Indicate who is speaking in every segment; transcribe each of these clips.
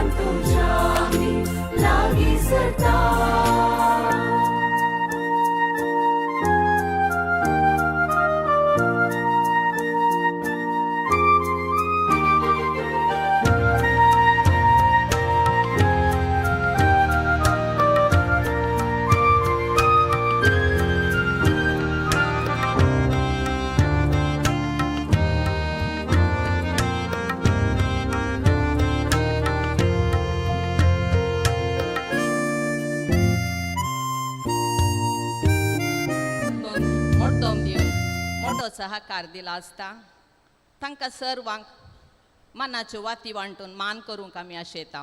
Speaker 1: रूपान तुमच्या आमी लागीं सरता.
Speaker 2: मोडदोम दिवन मोटो सहकार दिला आसता. तांकां सर्वांक मनाच्यो वाती वांटून मान करूंक आमी आशेता.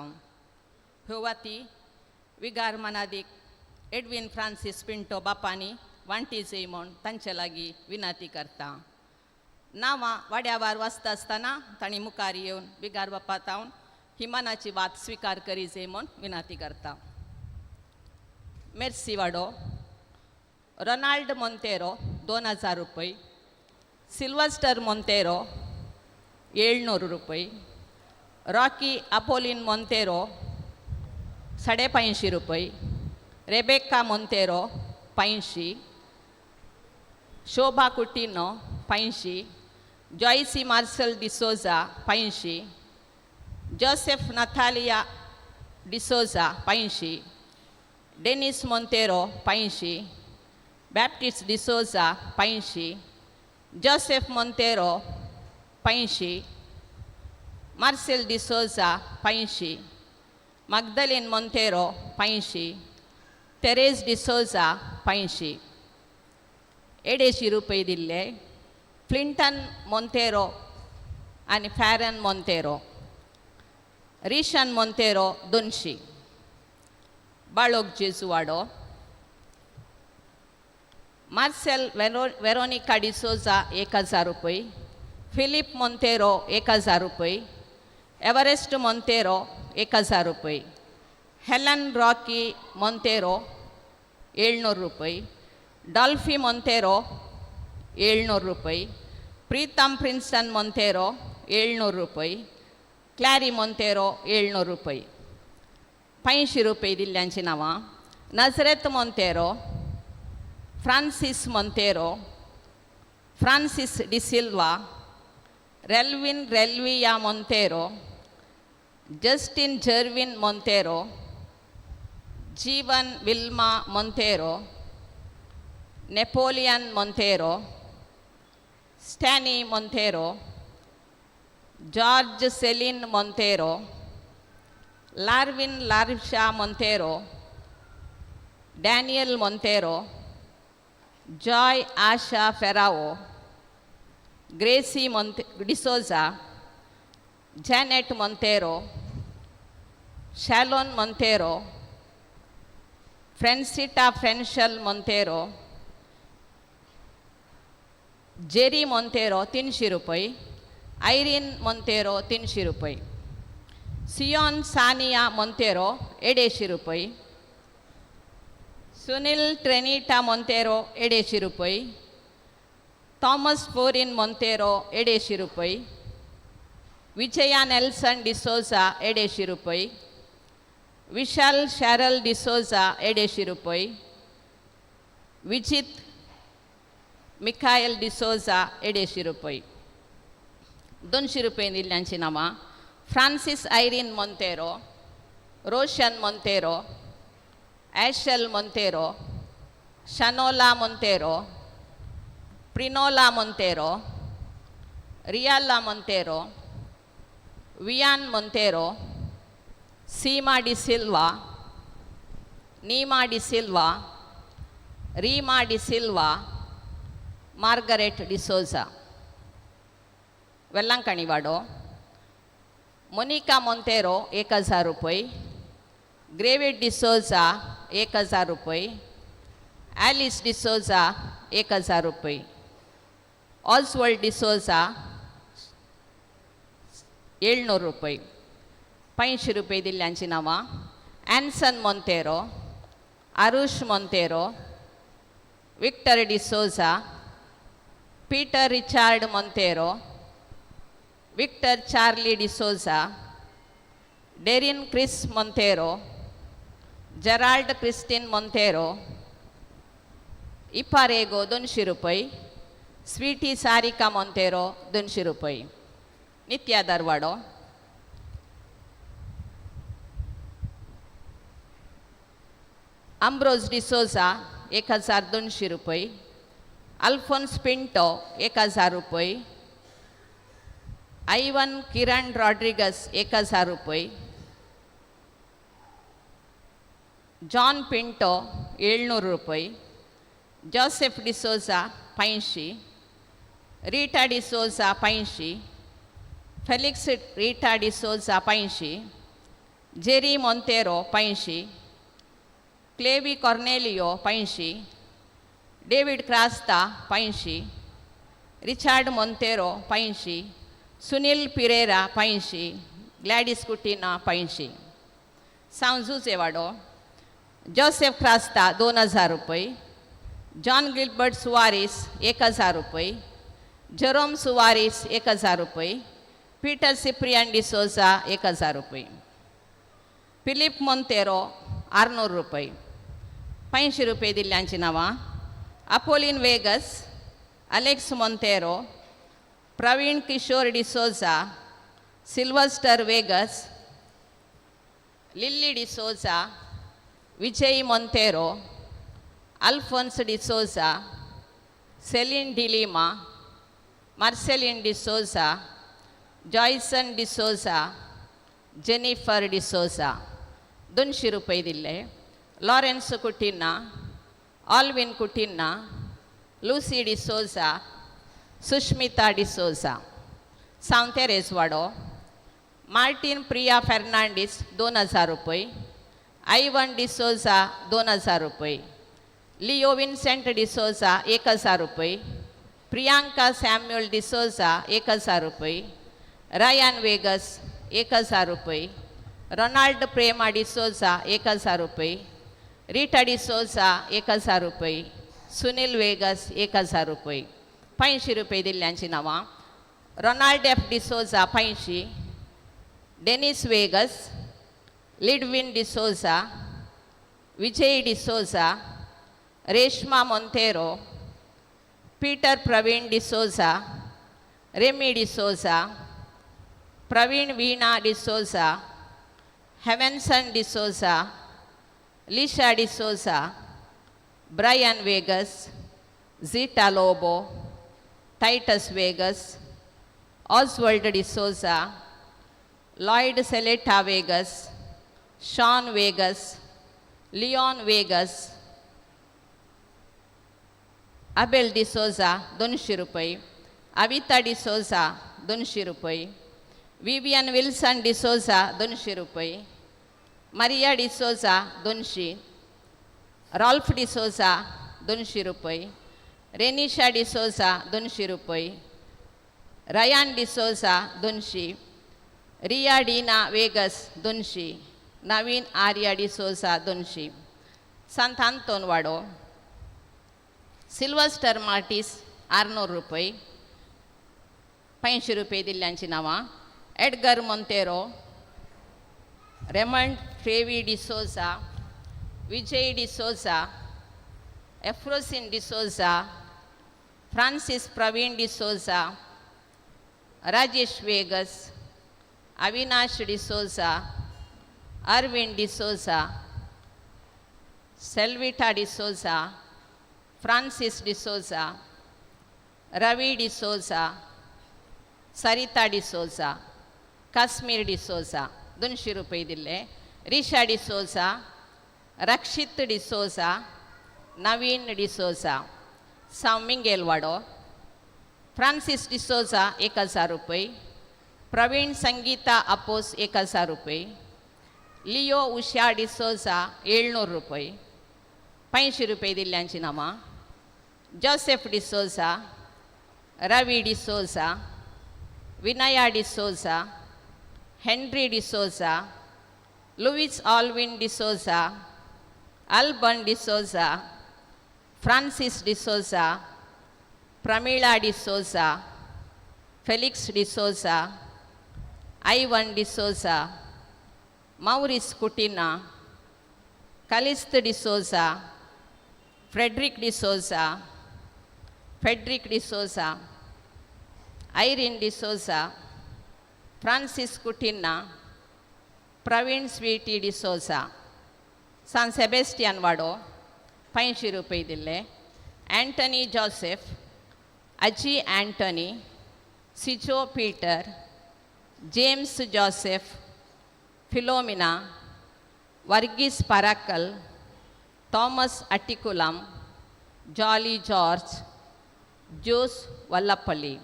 Speaker 2: ह्यो वाती विगार मनादीक एडवीन फ्रांसीस पिंटो बापांनी वांटी जय म्हूण तांचे लागीं विनंती करता. नांवां वाड्यावार वाचता आसतना तांणी मुखार येवन विगार बापा तावन ही मनाची वात स्विकार करी जय म्हूण विनंती करता. मेर्सी वाडो, रोनाल्ड मोंतेरो 2000 रुपये, सिल्वस्टर मोंतेरो 700 रुपये, रॉकी अपोलीन मोंतेरो 550 रुपये, रेबेका मोंतेरो 500, शोभा कुटिनो 500, जॉयसी मार्सल डिसोजा 500, जोसेफ नथालिया डिसोजा 500, डेनिस मोंतेरो 500, बॅप्टिस्ट डिसोजा 500, जोसेफ मोंतेरो 500, मार्सेल डिसोजा 500, मागदलीन मोंतेरो 500, तेरेज डिसोजा 500. 250 रुपये दिल्ले फ्लिंटन मोंतेरो आनी फॅरन मोंतेरो, रिशन मोंतेरो 200. बाळोक जेजुवाडो, मार्सेल वेरोनिका डिसोजा 1000 रुपये, फिलीप मोंतेरो 1000 रुपये, एवरेस्ट मोंतेरो 1000 रुपये, हेलन रॉकी मोंतेरो 700 रुपये, डॉल्फी मोंतेरो 700 रुपये, प्रीतम प्रिन्सन मोंतेरो 700 रुपये, क्लॅरी मोंतेरो 700 रुपये. 500 रुपये दिल्ल्यांची नांवां नजरेत Monteiro, Francis Monteiro, Francis D'Silva, Relvin Relvia Monteiro, Justin Jervin Monteiro, Jeevan Vilma Monteiro, Napoleon Monteiro, Stany Monteiro, George Celine Monteiro, Larvin Larsha Monteiro, Daniel Monteiro, Joy Asha Ferrao, Gracy D'Souza, Janet Monteiro, Shalon Monteiro, Francita Frenshal Monteiro, Jerry Monteiro 300 रुपये, Irene Monteiro 300 रुपये, सियोन सानिया मोंतेरो 250 रुपये, सुनील ट्रेनिटा मोंतेरो 250 रुपये, Thomas foreign Monteiro 250 रुपये, Vijaya Nelson D'Souza 250 रुपये, विशाल Cheryl D'Souza 250 रुपये, विजित Mikhail D'Souza 250 रुपये. 200 रुपये दिल्ल्यांची नांवां फ्रांसीस आयरीन मोंतेरो, रोशन मोंतेरो, ॲशल मोंतेरो, शनोला मोंतेरो, प्रिनोला मोंतेरो, रियाला मोंतेरो, वियान मोंतेरो, सीमा डिसिल्वा, नीमा डिसिल्वा, रीमा डिसिल्वा, मार्गरेट डिसोजा. वेल्लांकणी वाडो, मोनिका मोंतेरो 1000 रुपये, ग्रेविड डिसोजा 1000 रुपये, ॲलिस डिसोजा 1000 रुपये, ऑसवर्ल्ड डिसोजा 700 रुपये. 500 रुपये दिल्ल्यांची नांवां Anson Monteiro, Aarush Monteiro, Victor D'Souza, Peter Richard Monteiro, Victor Charlie D'Souza, Darren Chris Monteiro, Gerald Christine Monteiro, इपारेगो 200 रुपये, स्वीटी सारिका मोंतेरो 200 रुपये. नित्या दरवाडो. आंब्रोज डिसोजा 1200 रुपये, अल्फोन्स पिंटो 1000 रुपये, आयवन किरण रॉड्रिगस 1000 रुपये, जॉन पिंटो 700 रुपये, Joseph D'Souza 500, Rita D'Souza 500, Felix Rita D'Souza 500, Jerry Monteiro 500, Clevy Cornelio 500, David Crasta 500, Richard Monteiro 500, Sunil Pereira 500, Gladys Coutinho 500. सांजुचे वाडो. Joseph Crasta 2000 रुपये, जॉन गिलबर्ट सुवारीस 1000 रुपये, जेरोम सुवारीस 1000 रुपये, पीटर सिप्रियन डिसोजा 1000 रुपये, फिलीप मोंतेरो 600 रुपये. 500 रुपये दिल्ल्यांची नांवां Apollin Vegas, Alex Monteiro, Praveen Kishore D'Souza, Sylvester Vegas, Lily D'Souza, Vijay Monteiro, Alphonse D'Souza, Celine D'Lima, Marceline D'Souza, Joyson D'Souza, Jennifer D'Souza. 200 रुपये दिले. Lawrence Coutinho, Alvin Coutinho, Lucy D'Souza, Sushmita D'Souza. सांतेरेस वाडो. Martin Priya Fernandes 2000 रुपये, आयवन डिसोजा 2000 रुपये, Leo Vincent D'Souza 1000 रुपये, Priyanka Samuel D'Souza 1000 रुपये, Ryan vagus 1000 रुपये, Ronald प्रेमा डिसोजा 1000 रुपये, रिटा डिसोजा 1000 रुपये, सुनील वेगस 1000 रुपये. 500 रुपये दिल्ल्यांची नांवां Ronald F D'Souza 500, Dennis Vegas, Lidwin D'Souza, Vijay D'Souza, Reshma Monteiro, Peter Praveen D'Souza, Remy D'Souza, Praveen Veena D'Souza, Heavenson D'Souza, Lisha D'Souza, Brian Vegas, Zita Lobo, Titus Vegas, Oswald D'Souza, Lloyd Seleta Vegas, Sean Vegas, Leon Vegas, Abel D'Souza 200 रुपये, अविता डिसोजा 200 रुपये, Vivian Wilson D'Souza 200 रुपये, Maria D'Souza 200, Rolf D'Souza 200 रुपये, रेनिशा डिसोजा 200 रुपये, रयान डिसोजा 200, रिया डीना वेगस 200, नवीन आर्या डिसोजा 200. संत आंतोन वाडो. सिल्वस्टर मार्टीस 600 रुपये. 500 रुपये दिल्ल्यांची नांवां Edgar Monteiro, Raymond Frevi D'Souza, Vijay D'Souza, Efrosin D'Souza, Francis Praveen D'Souza, Rajesh Vegas, Avinash D'Souza, Arvind D'Souza, Selvita D'Souza, Francis D'Souza, Ravi D'Souza, Sarita D'Souza, Kashmir D'Souza 200 रुपये दिले. रिशा डिसोजा, रक्षित डिसोजा, नवीन डिसोजा. सांव मिंगेल वाडो. फ्रांसीस डिसोजा 1000 रुपये, प्रवीण संगीता अपोस 1000 रुपये, लिओ उषा डिसोजा 700 रुपये. 500 रुपये दिल्ल्यांची नांवां Joseph D'Souza, Ravi D'Souza, Vinaya D'Souza, Henry D'Souza, Louis Alvin D'Souza, Alban D'Souza, Francis D'Souza, Pramila D'Souza, Felix D'Souza, Ivan D'Souza, Maurice Coutinho, Calist D'Souza, Frederick D'Souza, Frederick D'Souza, Irene D'Souza, Francis Coutinho, Praveen Sweety D'Souza. San Sebastian वाडो 500 रुपये दिल्ले. Antony Joseph, Aji Antony, Sijo Peter, James Joseph, Philomena, Varghese Parakkal, Thomas Attikulam, Jolly George, Jose Vallapalli.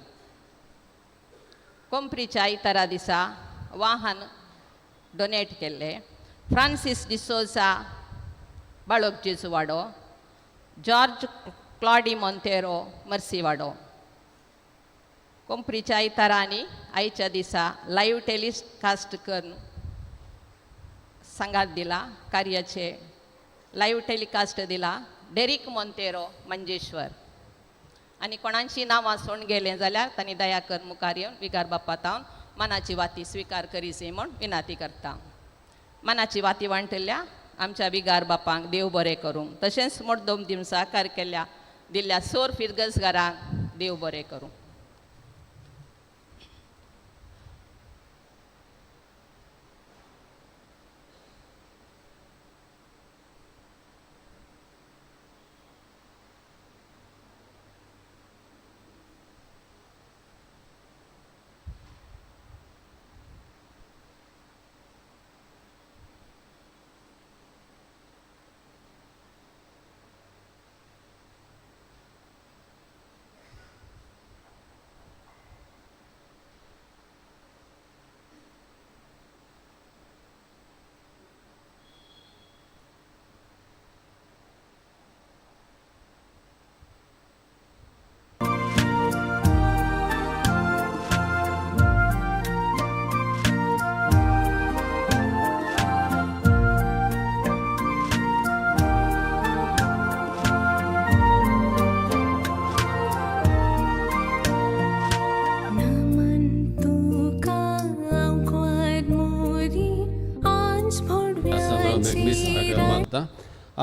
Speaker 2: कोंपरीच्या इतरा दिसा वाहन donate केल्ले. Francis D'Souza, बाळोक जेजुवाडो, George Claudy Monteiro, मर्सीवाडो. कोंपरीच्या इतरांनी आयच्या दिसा लायव्ह टेलिकास्ट करून सांगात दिला, कार्याचे लायव्ह टेलिकास्ट दिला. Derrick Monteiro, Manjeshwar. आनी कोणाची नांवां सोडून गेलें जाल्यार तांणी दया कर मुखार येवन विगार बाप्पा तावन मनाची वाती स्विकार करीसी म्हूण विनाती करता. मनाची वाती वांटल्या आमच्या विगार बापांक देव बरें करूं, तशेंच मुड्डोम दिवन साकार केल्या दिल्ल्या सोर फिरगजगारांक देव बरें करूं.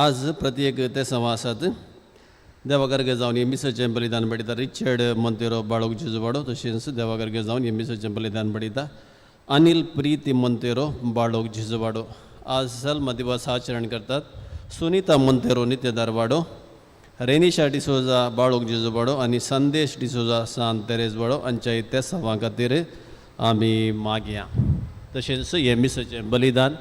Speaker 3: आज प्रत्येक ते सवासात देवागर्गे जावन हे मिसाचें बलिदान बडयता. रिचर्ड मोंतेरो बाळोक जेजुवाडो, तशेंच देवागर्गे जावन हे मिसाचें बलिदान बडयता अनिल प्रीती मोंतेरो बाळोक जेजुवाडो. आज सल्म दिवस आचरण करतात सुनीता मोंतेरो नित्यदारवाडो, रेनिशा डिसोजा बाळोक जेजुवाडो आनी संदेश डिसोजा सांत तेरेजवाडो हांच्या त्या सवां खातीर आमी मागया. तशेंच हे मिसाचें बलिदान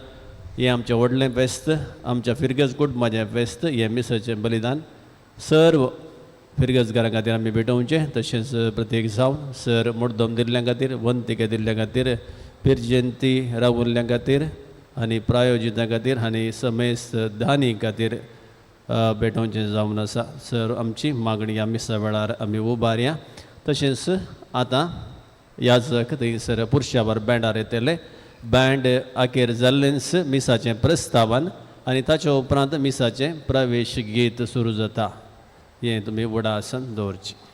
Speaker 3: हें आमचें व्हडलें फेस्त, आमच्या फिरगज कुटुंबाचें फेस्त. हें मिसाचें बलिदान सर्व फिरगजगारां खातीर आमी भेटोवचें. तशेंच प्रत्येक जावन सर मुड्डोम दिल्ल्या खातीर, वंतिका दिल्ल्या खातीर, पिरजंती रावुल्ल्या खातीर आनी प्रायोजितां खातीर आनी समेस्त दानी खातीर भेटोवचें जावन आसा. सर आमची मागणी ह्या मिसा वेळार आमी उबारया. तशेंच आतां याजक थंयसर पुरशावर बँडार येतले. बँड अखेर जाल्लेंच मिसाचें प्रस्तावन आनी ताच्या उपरांत मिसाचें प्रवेश गीत सुरू जाता. हें तुमी उडासन दवरचें.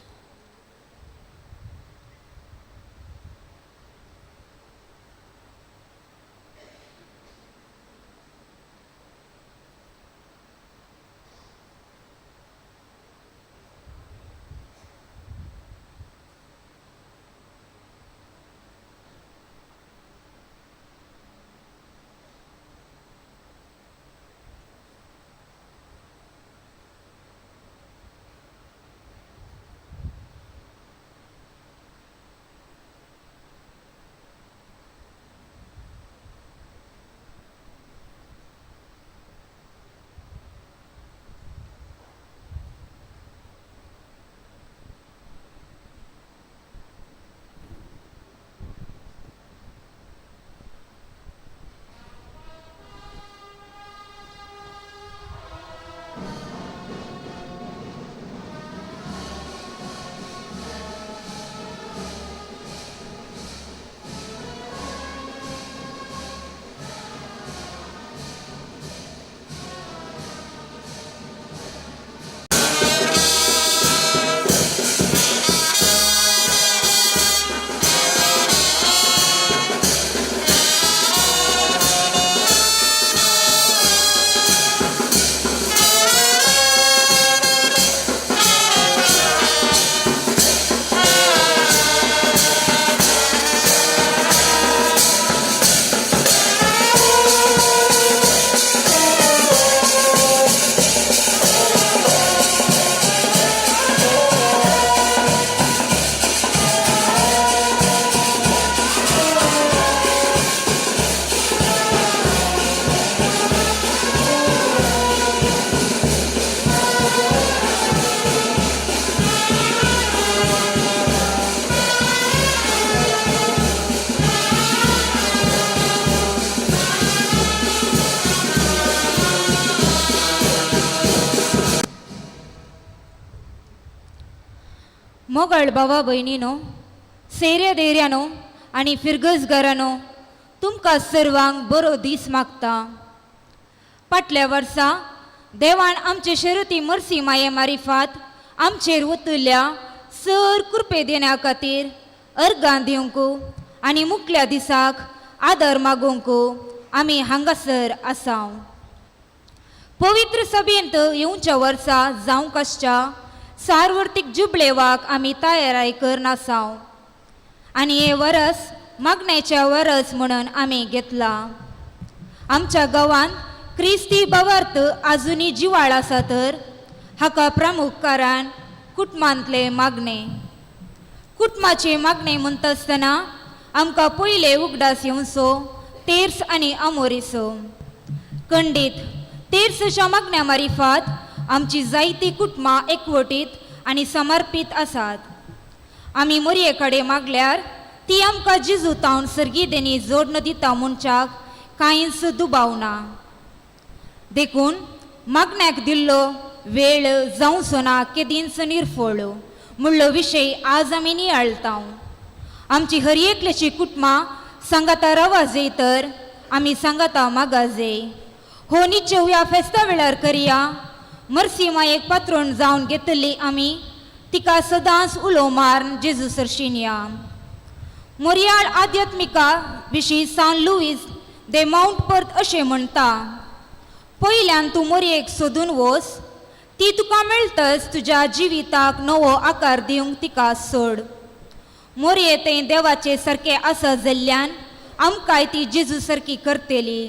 Speaker 4: मोगाळ भावा भयणीनो, सेऱ्या देऱ्यानो आनी फिरगजगारानो, तुमकां सर्वांक बरो दीस मागता. फाटल्या वर्सा देवान आमचे शरती मर्सी माये मारिफात आमचेर ओतुल्ल्या सर कृपे देण्या खातीर अर्गां दिवंक आनी मुखल्या दिसाक आदर मागूंक आमी हांगासर आसाव. पवित्र सभेंत येवच्या वर्सा जावंक आसच्या सार्वत्रिक जुबलेवाक आमी तयाराय करनासाव आनी हे वरस मागण्याच्या वरस म्हणून आमी घेतला. आमच्या गांवांत क्रिस्ती भावार्थ आजुनी जिवाळ आसा तर हाका प्रमुख कारण कुटुंबांतले मागणे. कुटुंबाचे मागणे म्हणटा आसतना आमकां पयले उगडास येवचो तेर्स आनी आमोरीचो. खंडीत तेर्सच्या मागण्या मारिफात आमची जायती कुटुंबां एकवटीत आनी समर्पीत आसात. आमी मोरये कडेन मागल्यार ती आमकां जिजू तावन सर्गी देणी जोडण दिता म्हणच्याक कांयच दुबाव ना. देखून मागण्याक दिल्लो वेळ जावचो ना केदींच निर्फळ म्हणलो विशय आज आमी नियाळता. आमची हर एकल्याची कुटुंबां सांगाता रवाजे तर आमी सांगाता मागाजे. हो निश्चय ह्या फेस्ता वेळार करया. मर्सी मायेक पात्रोण जावन घेतली आमी तिका सदांच उलो मारून जेजू सरशीन या. मोरयाळ आध्यात्मिका विशीं सान लुईस दे मावंट पर्थ अशें म्हणटा, पयल्यान तूं मोरयेक सोदून वच, ती तुका मेळटच तुज्या जिविताक नवो आकार दिवंक तिका सोड. मोरये तें देवाचे सारकें आसा जाल्ल्यान आमकांय ती जेजू सारकी करतली.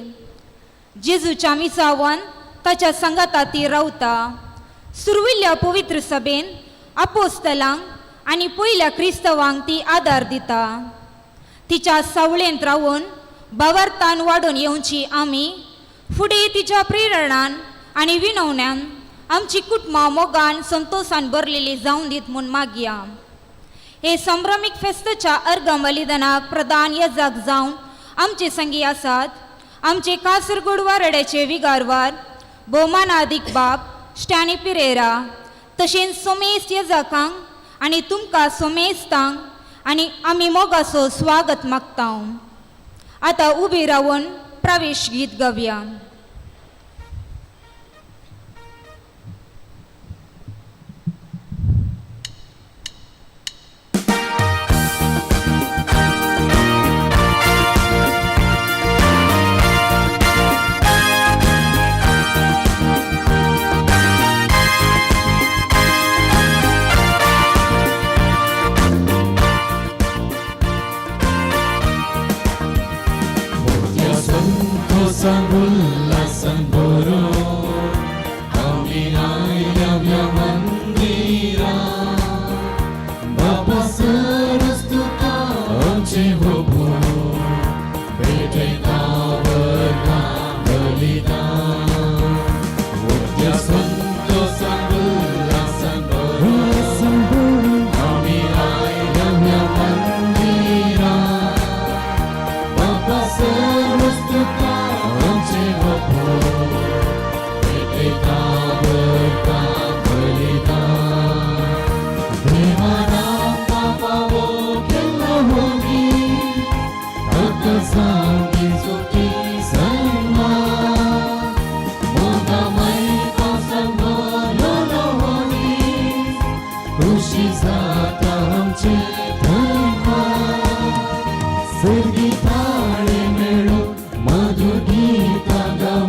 Speaker 4: जेजूच्या मिसावन ताच्या सांगाता ती रावता. सुरविल्ल्या पवित्र सभेन आपोस्तलांक आनी पयल्या क्रिस्तवांक ती आदार दिता. तिच्या सावळेंत रावून भावार्थान वाडून येवची आमी फुडें तिच्या प्रेरणान आनी विनवण्यान आमची कुटुंबां मोगान संतोशान भरलेली जावन दीत म्हूण मागया. हे संभ्रमीक फेस्ताच्या अर्गां बलिदानाक प्रधान यजाक जावन आमचे संगी आसात आमचे कासरगोड वारड्याचे विगारवार भोवमानादीक बाब स्टॅनी पिरेरा, तशेंच सोमेस यजाकांक आनी तुमकां सोमेस्तांक आनी आमी मोगाचो स्वागत मागता. आतां उबी रावन प्रवेश गीत गावया.
Speaker 1: Sergi ताळे मेळो मधुर गीता गाव.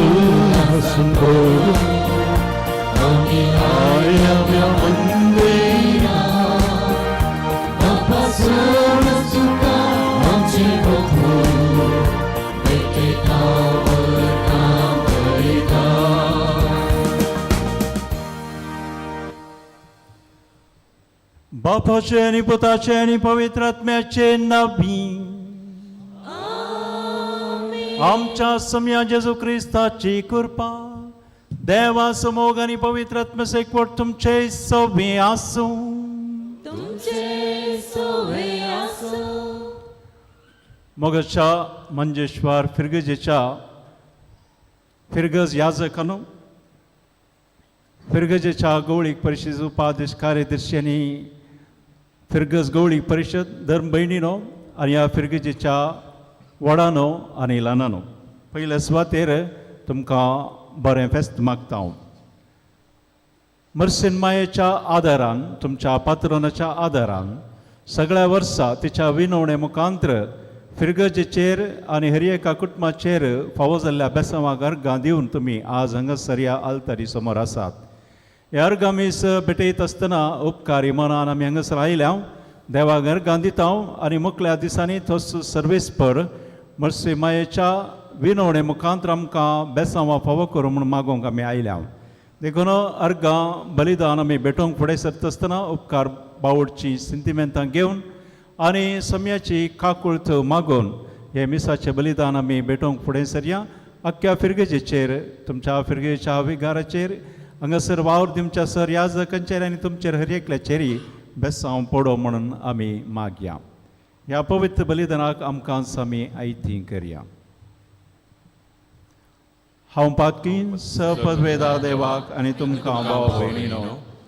Speaker 5: उल्हासून करूं आमी आळ्याव्या मंदिरा बापा सोड तुका आमचे बघू
Speaker 6: बापाचे आनी पुताचे आनी पवित्र आत्म्याचे नावी आमच्या सम्या जेजू क्रिस्ताची कृपा देवा समोग आनी पवित्र आत्म्याचो एकवट तुमचे सवे आसूं.
Speaker 1: तुमचे सोवे आसूं.
Speaker 6: मोगाच्या मंजेश्वर फिरगजेच्या फिरगज याजकानो, फिरगजेच्या गवळीक परिशद उपाध्यक्ष कार्यदर्शी आनी फिरगज गवळीक परिशद धर्म भयणीनो आनी ह्या फिरगजेच्या व्हडानो आनी ल्हानानो, पयल्या सुवातेर तुमकां बरें फेस्त मागता हांव. मर्सीन मायेच्या आदारान, तुमच्या पात्रोनाच्या आदारान सगळ्या वर्सा तिच्या विनवणे मुखांत्र फिरगजेचेर आनी हर एका कुटुंबाचेर फावो जाल्ल्या बेसांवाक अर्गां दिवन तुमी आज हांगासर ह्या आल्तारी समोर आसात. ह्या अर्गां मीस भेटयत आसतना उपकारी मनान आमी हांगासर आयल्या, देवाक अर्गां दिता आनी मुखल्या दिसांनी थोस सर्वेस्पर मर्सी मायेच्या विनवणे मुखांत्र आमकां बेसांवां फावो करूं म्हूण मागोवंक आमी आयल्या. देखून अर्गां बलिदान आमी भेटोवंक फुडें सरता आसतना उपकार बावडची सिंतिमेंतां घेवन आनी सम्याची काकूळत मागून हे मिसाचें बलिदान आमी भेटोवंक फुडें सरया. आख्ख्या फिरगेजेचेर, तुमच्या फिरगेच्या विगाराचेर, हांगासर वावर दिवच्या सर याजकांचेर आनी तुमचेर हर एकल्याचेरय बेसांव पडो म्हणून आमी मागया. ह्या पवित्र बलिदानाक आमकां आमी आयती करया. हांव पातकी सपदवेदा देवाक आनी तुमकां भाव भयणीनो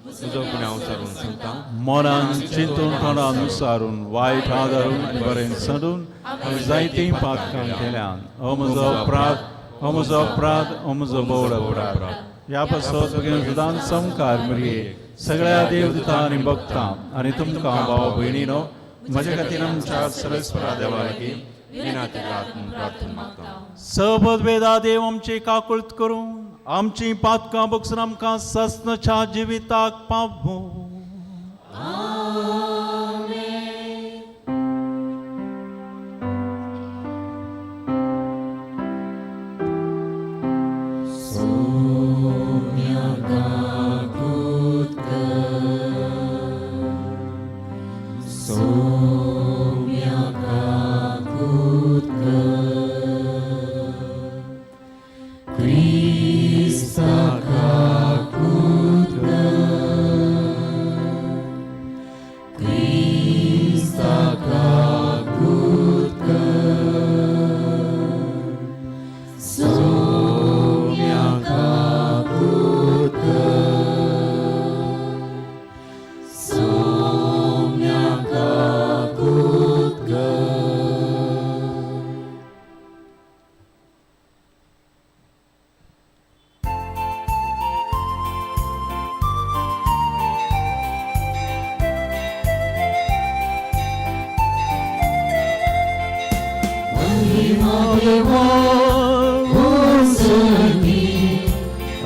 Speaker 5: तुजो गुन्यांव सारून सांगता,
Speaker 6: मनान चिंतून तोंडान सारून वायट आदारून आनी बरें सडून हांवें जायतीं पातकां केल्यान. हो म्हजो अपराध, हो म्हजो अपराध, हो म्हजो बोड अपराध. ह्या पासत भगीन सदांच संकार मरये सगळ्या देवदूतां आनी भक्तां आनी तुमकां भाव भयणीनो म्हज्या खातीर आमच्या सरस्वरा देवा लागीं
Speaker 5: विनाती प्रार्थना मागता.
Speaker 6: सबद देव आमची काकुळत करूं आमची पातकां बगसून आमकां सस्नच्या जिविताक पावूं.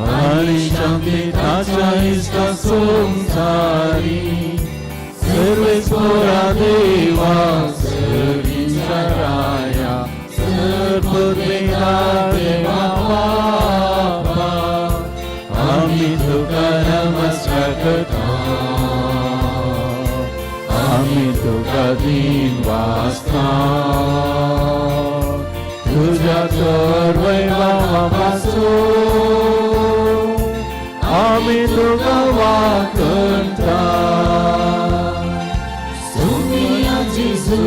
Speaker 6: आनी शांती ताच्या इश्टा संसारी सर्वेस्वरा देवा सर्वीच्या राया सर्ववेदा देवा बापा आमी तुका नमस्कार करता, आमी तुका दीन वासता, तुझ्या सर्वैवापासून आमी तुका वाकणता.
Speaker 1: सोम्या जेजू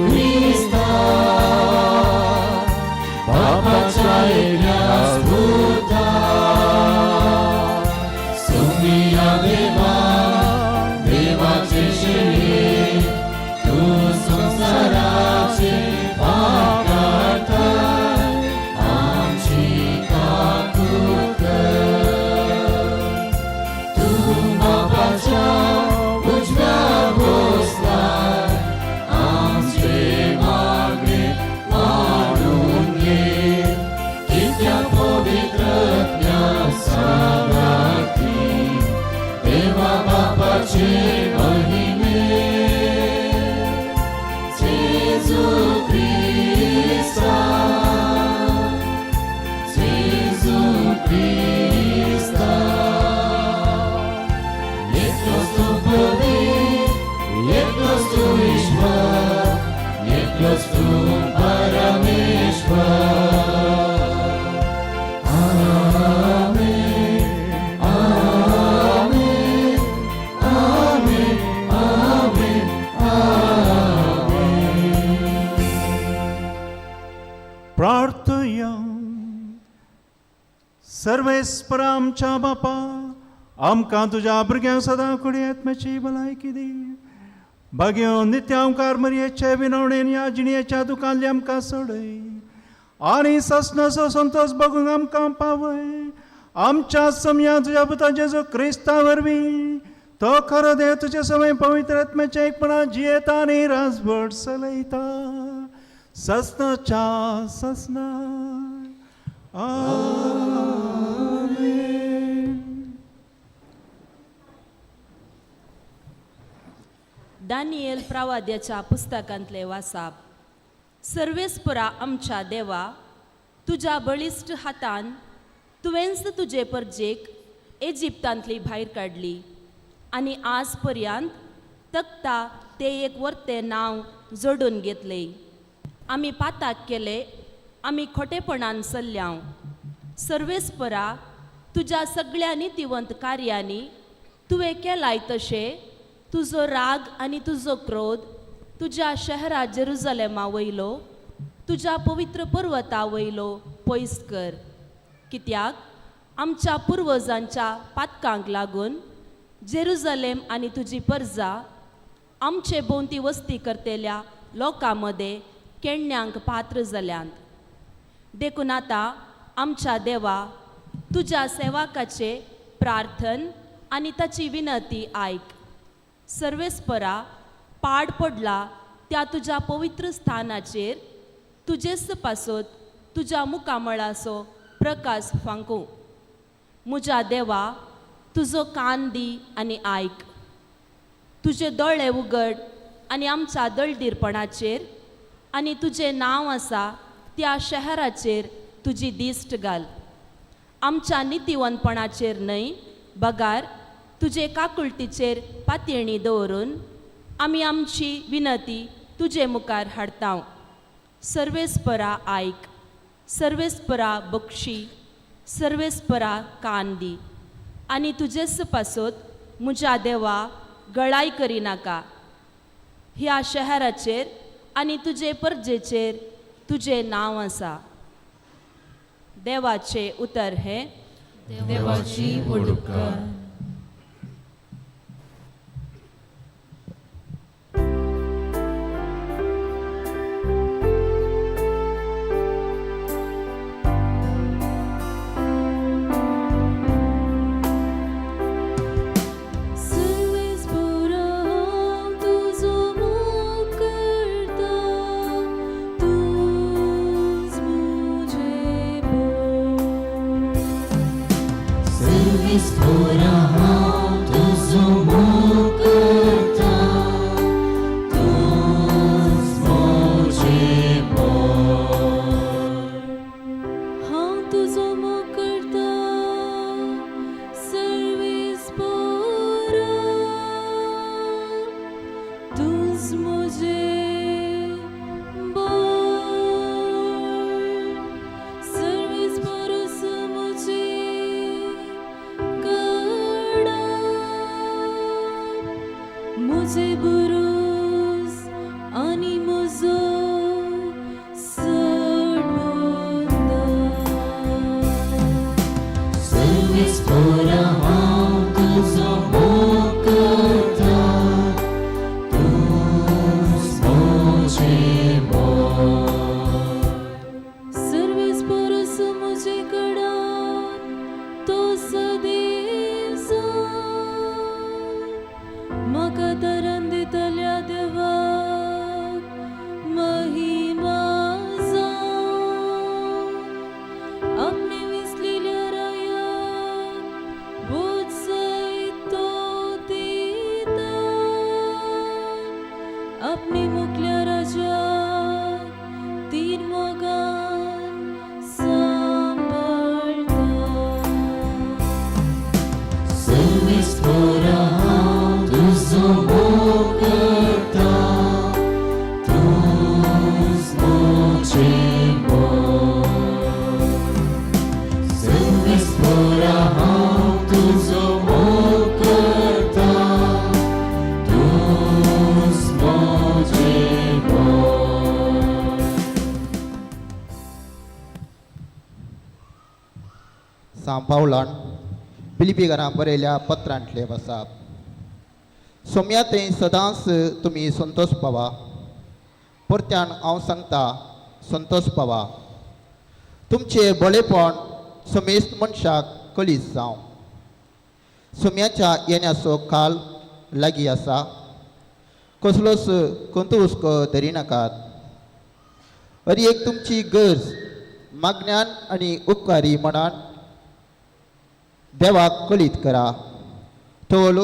Speaker 1: क्रिस्ता
Speaker 5: बापाच्या एकल्या
Speaker 1: पुता सोम्या देवा देवाचे शेळे तूं संवसाराचे पाप काडटाय आमची काकूट कर. तूं बापाच्या उजव्या बसलाय आमचे
Speaker 6: प्रार्थया सर्वेस्पर आमच्या बापा आमकां तुज्या भुरग्यांक सदां कुडी आत्म्याची भलायकी दी. भाग्यो नित्यांकार मरयेचे विनवणेन ह्या जिणयेच्या दुकानले आमकां सोडय आनी ससनाचो संतोश बघूंक आमकां पावय. आमच्या समया तुज्या पुता जेजू क्रिस्ता वरवीं तो खरो देव तुजे समय पवित्र आत्म्याच्या एकपणा जियेता आनी राजवट चलयता ससनाच्या ससना. आमेन.
Speaker 7: दानियल प्रवाद्याच्या पुस्तकांतले वासाप. सर्वेस्परा आमच्या देवा, तुज्या बळिश्ट हातान तुवेंच तुजे परजेक इजिप्तांतली भायर काडली आनी आज पर्यंत तकता ते एक वर्ते नांव जोडून घेतले. आमी पाताक केले, आमी खोटेपणान चल्ल्यांव. सर्वेस्परा तुज्या सगळ्या नितीवंत कार्यांनी तुवें केलाय तशें तुजो राग आनी तुजो क्रोध तुज्या शहरा जेरुजलेमा वयलो तुज्या पवित्र पर्वता वयलो पयस कर. कित्याक आमच्या पुर्वजांच्या पातकांक लागून जेरुजलेम आनी तुजी परजा आमचे भोंवती वस्ती करतल्या लोकां मदें केण्यांक पात्र जाल्यांत. देखून आतां आमच्या देवा तुज्या सेवकाचे प्रार्थन आनी ताची विनंती आयक. सर्वेस्परा पाड पडला त्या तुज्या पवित्र स्थानाचेर तुजेच पासत तुज्या मुखामळाचो प्रकाश फांकूं. म्हज्या देवा तुजो कान दी आनी आयक. तुजे दोळे उगड आनी आमच्या दळदीरपणाचेर आनी तुजें नांव आसा त्या शहराचेर तुजी दिश्ट घाल. आमच्या नितीवंतपणाचेर न्हय बगार तुजे काकुळटीचेर पातयेणी दवरून आमी आमची विनंती तुजे मुखार हाडता. सर्वेस्परा आयक, सर्वेस्परा बक्षी, सर्वेस्परा कान दी आनी तुजेच पासत म्हज्या देवा गळाय करिनाका. ह्या शहराचेर आनी तुजे परजेचेर तुजें नांव आसा. देवाचें उतर हें.
Speaker 1: देवाची व्हडूपकार.
Speaker 8: सांव पावलान फिलिपीकारां बरयल्या पत्रांतले वसाप. सोम्या थंय सदांच तुमी संतोश पावा. परत्यान हांव सांगता संतोश पावा. तुमचें बळेपण समेस्त मनशाक कळीत जावं. सोम्याच्या येण्याचो काल लागीं आसा. कसलोच कंतू हुस्को धरिनाकात. हर एक तुमची गरज मागण्यान आनी उपकारी मनान देवाक कळीत करा. तोल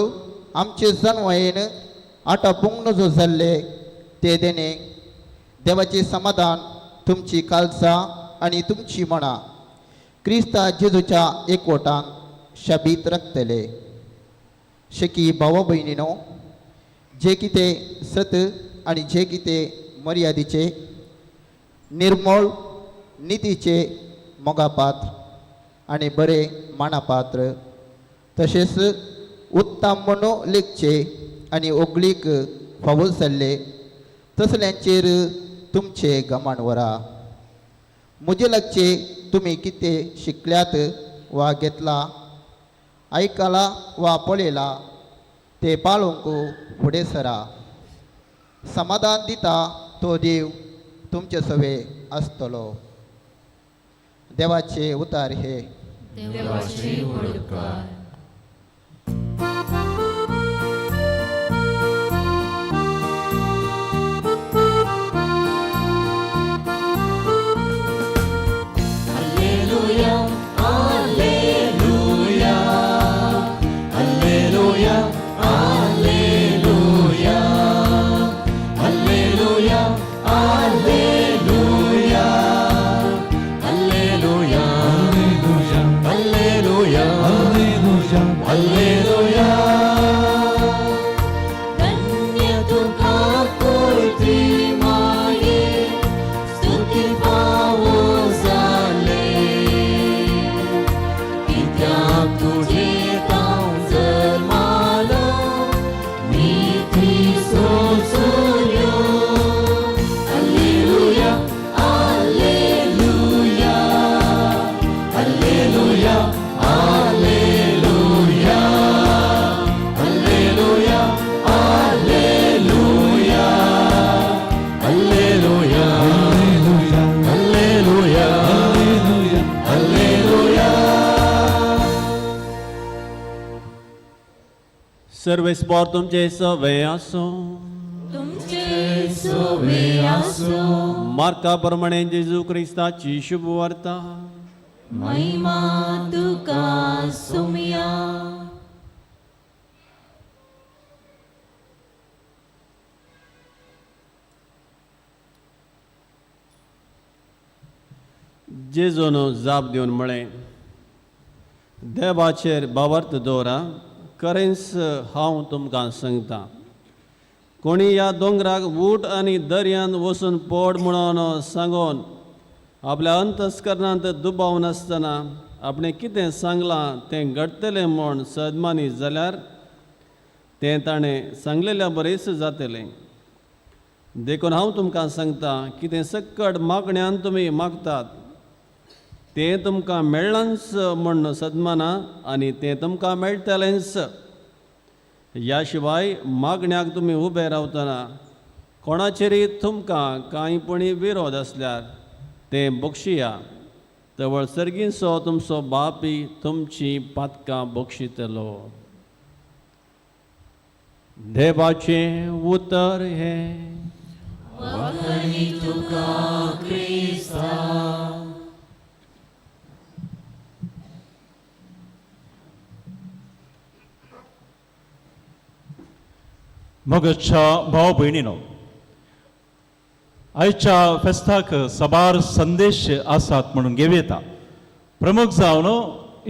Speaker 8: आमचे जनवायेन आतां पुंग नजो जाल्ले ते देणे देवाचें समाधान तुमची कालसां आनी तुमची मनां क्रिस्ता जेजूच्या एकवटान शाबीत राखतले. शेकी भावा भयणीनो, जे कितें सत आनी जे कितें मर्यादीचे निर्मळ नितीचे मोगापात्र आनी बरें मानापात्र तशेंच उत्तम म्हणून लेखचे आनी ओगळीक फावो जाल्ले तसल्यांचेर तुमचें गमन व्हरा. म्हजे लागचे तुमी कितें शिकल्यात वा घेतला आयकला वा पळयला ते पाळूंक फुडें सरा. समाधान दिता तो देव तुमचे सवे आसतलो. देवाचे उतार हे.
Speaker 1: देवाचे व्हड उपकार. धन्य तुका कोटी माये स्तुती फावो जाले. कित्याक तुजे तांव जल्मालो निती सोंसल्यो. Alleluia, alleluia, alleluia, alleluia, alleluia, alleluia, alleluia, alleluia, alleluia.
Speaker 3: सर्वेस्पोर तुमचे सवे आसूं.
Speaker 1: तुमचे सोवे आसूं.
Speaker 3: मार्का प्रमाणे जेजू क्रिस्ताची शुभ वार्ता.
Speaker 1: महिमा तुका सुमया.
Speaker 3: जेजून जाप दिवन म्हळें, देवाचेर भावार्थ दवरा. खरेंच हांव तुमकां सांगता, कोणी ह्या दोंगराक ऊट आनी दर्यांत वचून पड म्हणून सांगून आपल्या अंतस्करणांत दुबाव नासतना आपणें कितें सांगलां तें घडटलें म्हूण सदमानी जाल्यार तें ताणें सांगलेल्या बरेंच जातलें. देखून हांव तुमकां सांगता, कितें सक्कड मागण्यान तुमी मागतात तें तुमकां मेळ्ळांच म्हूण सदमाना आनी तें तुमकां मेळटलेंच. ह्या शिवाय मागण्याक तुमी उबे रावतना कोणाचेरय तुमकां कांय पणी विरोध आसल्यार तें बक्षिया. तवळ सर्गींचो तुमचो बापी तुमची पातकां बक्षितलो. देवाचें उतर हें.
Speaker 1: वखणी तुका क्रिस्ता.
Speaker 6: मगच्या भाव भयणीनो, आयच्या फेस्ताक साबार संदेश आसात म्हणून घेवं येता. प्रमुख जावन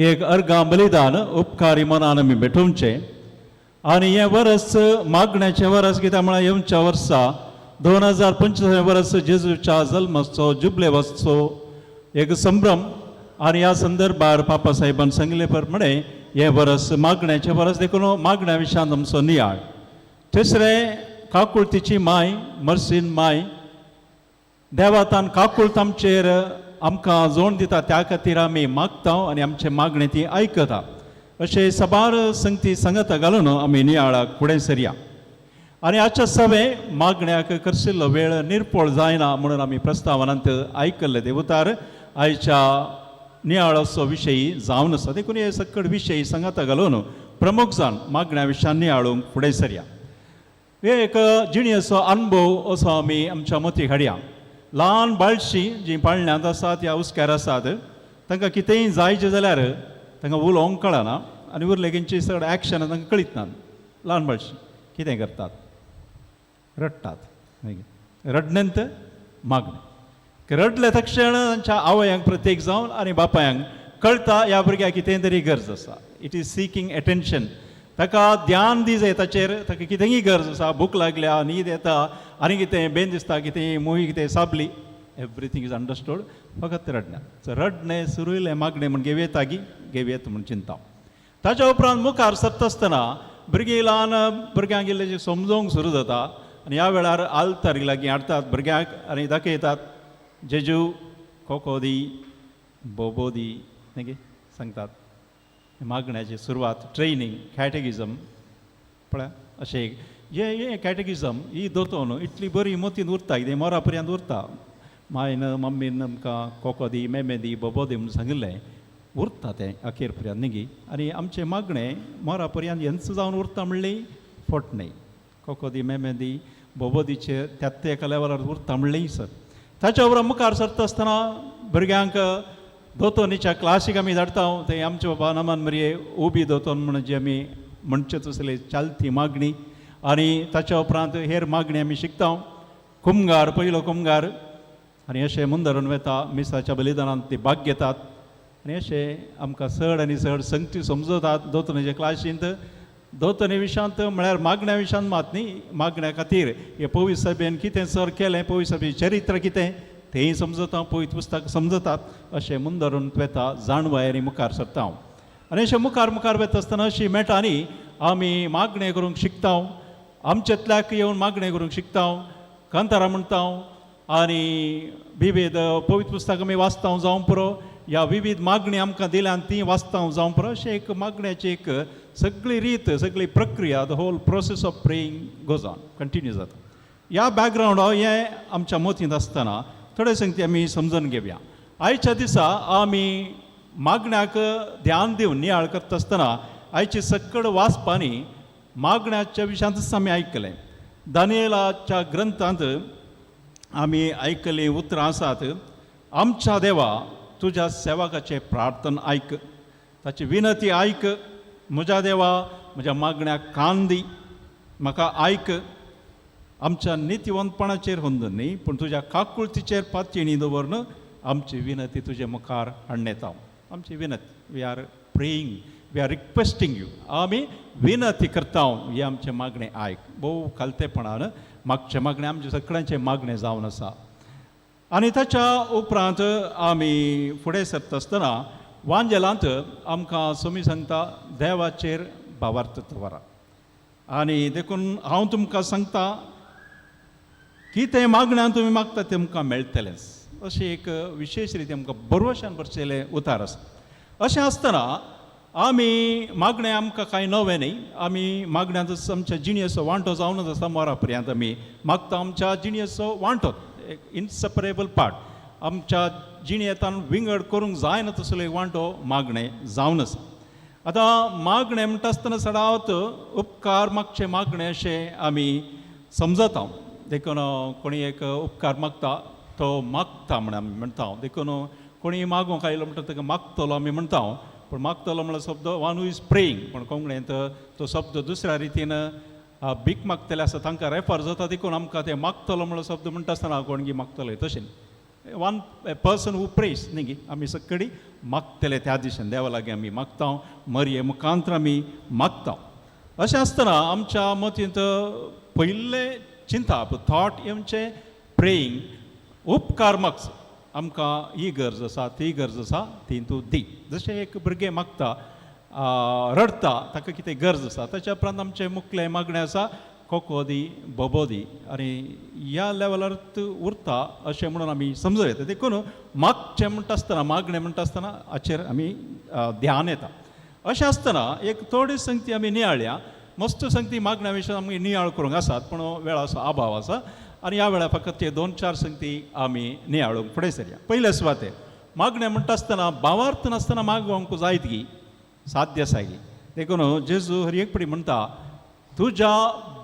Speaker 6: एक अर्गां बलिदान उपकारी मनान आमी भेटोवचें आनी हें वरस मागण्याचें वरस, कित्याक म्हळ्यार येवच्या वर्सा 2025 वर्स जेजूच्या जल्माचो जुबले वर्सचो एक संभ्रम. आनी ह्या संदर्भार पापा साहेबान सांगले प्रमाणे हें वरस मागण्याचें वरस, देखून मागण्या विशयांत आमचो नियाळ. तिसरें, काकुळतीची माय मर्सीन माय देवातान काकुळत आमचेर आमकां जोड दिता त्या खातीर आमी मागता आनी आमचे मागणें ती आयकता. अशें साबार संगती सांगता घालून आमी नियाळाक फुडें सरया आनी आजच्या सवे मागण्याक करशिल्लो वेळ निर्पोळ जायना म्हणून आमी प्रस्तावनांत आयकल्ले ते उतार आयच्या नियाळाचो विशयी जावन आसा. देखून हे सकड विशयी सांगाता घालून प्रमुख जाण मागण्या विशयान नियाळूंक फुडें सरया. हे एक जिणेचो अनुभव असो आमी आमच्या मती हाडया. ल्हान बाळशी जीं पाळण्यांत आसात ह्या हुस्क्यार आसात तांकां कितेंय जायचें जाल्यार तांकां उलोवंक कळना आनी उरलेगींची चड एक्शन तांकां कळीत ना. ल्हान बाळशी कितें करतात, रडटात. रडण्यांत मागणें रडले तक्षण तांच्या आवयांक प्रत्येक जावन आनी बापायांक कळटा ह्या भुरग्याक कितें तरी गरज आसा. It is seeking attention. ताका ध्यान दी जाय ताचेर, ताका कितेंय गरज आसा, भूक लागल्या, न्हीद येता आनी कितें बेन दिसता, कितें मुही कितें साबली, एवरीथींग is understood. फकत रडणें. सो रडणें सुरू मागणें म्हण घेवयेता गी घेवयेत म्हूण चिंता. ताच्या उपरांत मुखार सरता आसतना भुरगीं ल्हान भुरग्यांक इल्लें समजोवंक सुरू जाता आनी ह्या वेळार आल्तार लागीं हाडटात भुरग्यांक आनी दाखयतात जेजू कोको दी बोबो दी न्ही सांगतात. मागण्याची सुरवात ट्रेनींग कॅटेगिजम पळय अशें हें कॅटेगिजम ही दोतोन इतली बरी मतीन उरता कितें मोरा पर्यंत उरता. मायन मम्मीन आमकां कोको दी मेमे दी बोबो दी म्हणून सांगिल्लें उरता तें अखेर पर्यंत न्ही. आनी आमचें मागणें मोरा पर्यंत हेंच जावन उरता म्हणली फट न्ही. कोको दी मेमे दी बोबो दीचेर त्यात एका लेवलार उरता म्हणलेंय सर. ताच्या उपरांत मुखार सरता आसतना भुरग्यांक दोतोनीच्या क्लासीक आमी धाडटा थंय आमचे बाबा नमन मरये उबी दोतोन म्हणून जी आमी म्हणचे तसली चालती मागणी आनी ताच्या उपरांत हेर मागणी आमी शिकता. कुमगार पयलो कुमगार आनी अशें मुंदरून वता मिसाच्या बलिदानांत ती भाग घेतात आनी अशें आमकां चड आनी चड संगती समजतात दोतोनीच्या क्लासींत. दोतोनी विशांत म्हळ्यार मागण्या विशांत मात न्ही, मागण्या खातीर हे पवित्र सभेन कितें सर केलें, पवित्र सभेचें चरित्र कितें तेंय समजता, पवित्र पुस्तक समजतात. अशें मुंदरून वता जाणवाय आनी मुखार सरता हांव आनी अशें मुखार मुखार वता आसतना अशी मेळटा न्ही आमी मागणें करूंक शिकता, आमचेंतल्याक येवन मागणें करूंक शिकता, कांतारां म्हणटा आनी विविध पवित्र पुस्तक आमी वाचता जावं पुरो, ह्या विविध मागणी आमकां दिल्या आनी ती वाचता जावं पुरो. अशें एक मागण्याची एक सगळी रीत सगळी प्रक्रिया the whole process of praying goes on continue जाता. ह्या बॅकग्रावंडार हें आमच्या मतींत आसतना थोडे संगती आमी समजून घेवया. आयच्या दिसा आमी मागण्याक ध्यान दिवन नियाळ करता आसतना आयची सकड वाचपांनी मागण्याच्या विशयांतच आमी आयकलें. दानियेलाच्या ग्रंथांत आमी आयकल्लीं उतरां आसात, आमच्या देवा तुज्या सेवकाचें प्रार्थना आयक, ताची विनती आयक, म्हज्या देवा म्हज्या मागण्याक कान दी, म्हाका आयक, आमच्या नितीवंतपणाचेर होंदून न्ही पूण तुज्या काकुळतीचेर पातयेणी दवरून आमची विनती तुजे मुखार हाडणेता. आमची विनती, we are praying, we are requesting you, आमी विनती करता हे आमचें मागणें आयक. भोव खालतेपणान मागचें मागणें आमचें सगळ्यांचें मागणें जावन आसा. आनी ताच्या उपरांत आमी फुडें सरता आसतना वांजेलांत आमकां सोमी सांगता देवाचेर भावार्थ दवरा आनी देखून हांव तुमकां सांगता की तें मागण्यान तुमी मागता तें तुमकां मेळटलेंच. अशें एक विशेश रिती आमकां बरवशान भरचेलें उतार आसा. अशें आसतना आमी मागणें आमकां कांय नवें न्ही, आमी मागण्यांतच आमच्या जिणेचो वांटो जावनच आसा. मोरा पर्यंत आमी मागता आमच्या जिणेचो वांटो एक इनसेपरेबल पार्ट आमच्या जिणेंतान विंगड करूंक जायना तसलो एक वांटो मागणें जावन आसा. आतां मागणें म्हणटा आसतना चडावत उपकार मागचें मागणें अशें आमी समजता. देखून कोणी एक उपकार मागता तो मागता म्हण आमी म्हणटा. देखून कोणी मागूंक आयलो म्हणटा ताका मागतलो आमी म्हणटा, पूण मागतलो म्हणल्यार शब्द वन who is praying, पूण कोंकणींत तो शब्द दुसऱ्या रितीन भीक मागतले आसा तांकां रेफर जाता. देखून आमकां तें मागतलो म्हणलो शब्द म्हणटा आसतना कोणगी मागतलो तशें वन पर्सन who praise न्ही गी आमी सगळी मागतले त्या दिशेन देवा लागीं आमी मागता, मरये मुखांत्र आमी मागता. अशें आसतना आमच्या मतींत पयलें चिंताप थॉट येवचें प्रेयींग उपकार मागचो, आमकां ही गरज आसा ती गरज आसा ती तूं दी. जशें एक भुरगें मागता रडटा ताका कितें गरज आसा, ताच्या उपरांत आमचें मुखलें मागणें आसा कोकोदी बोबोदी आनी ह्या लेवलार उरता अशें म्हणून आमी समजूं येता. देखून मागचें म्हणटा आसतना, मागणें म्हणटा आसतना हाचेर आमी ध्यान येता. अशें आसतना एक थोडी संगती आमी नियाळया. मस्त संगती मागण्या विशय आमी नियाळ करूंक आसात, पूण वेळाचो अभाव आसा आनी ह्या वेळार फकत ते 2-4 संगती आमी नियाळूंक फुडें सरया. पयले सुवातेर मागणें म्हणटा आसतना भावार्थ नासतना मागोवंक जायत गी, साध्य आसा गी. देखून जेजू हर एक पडी म्हणटा, तुज्या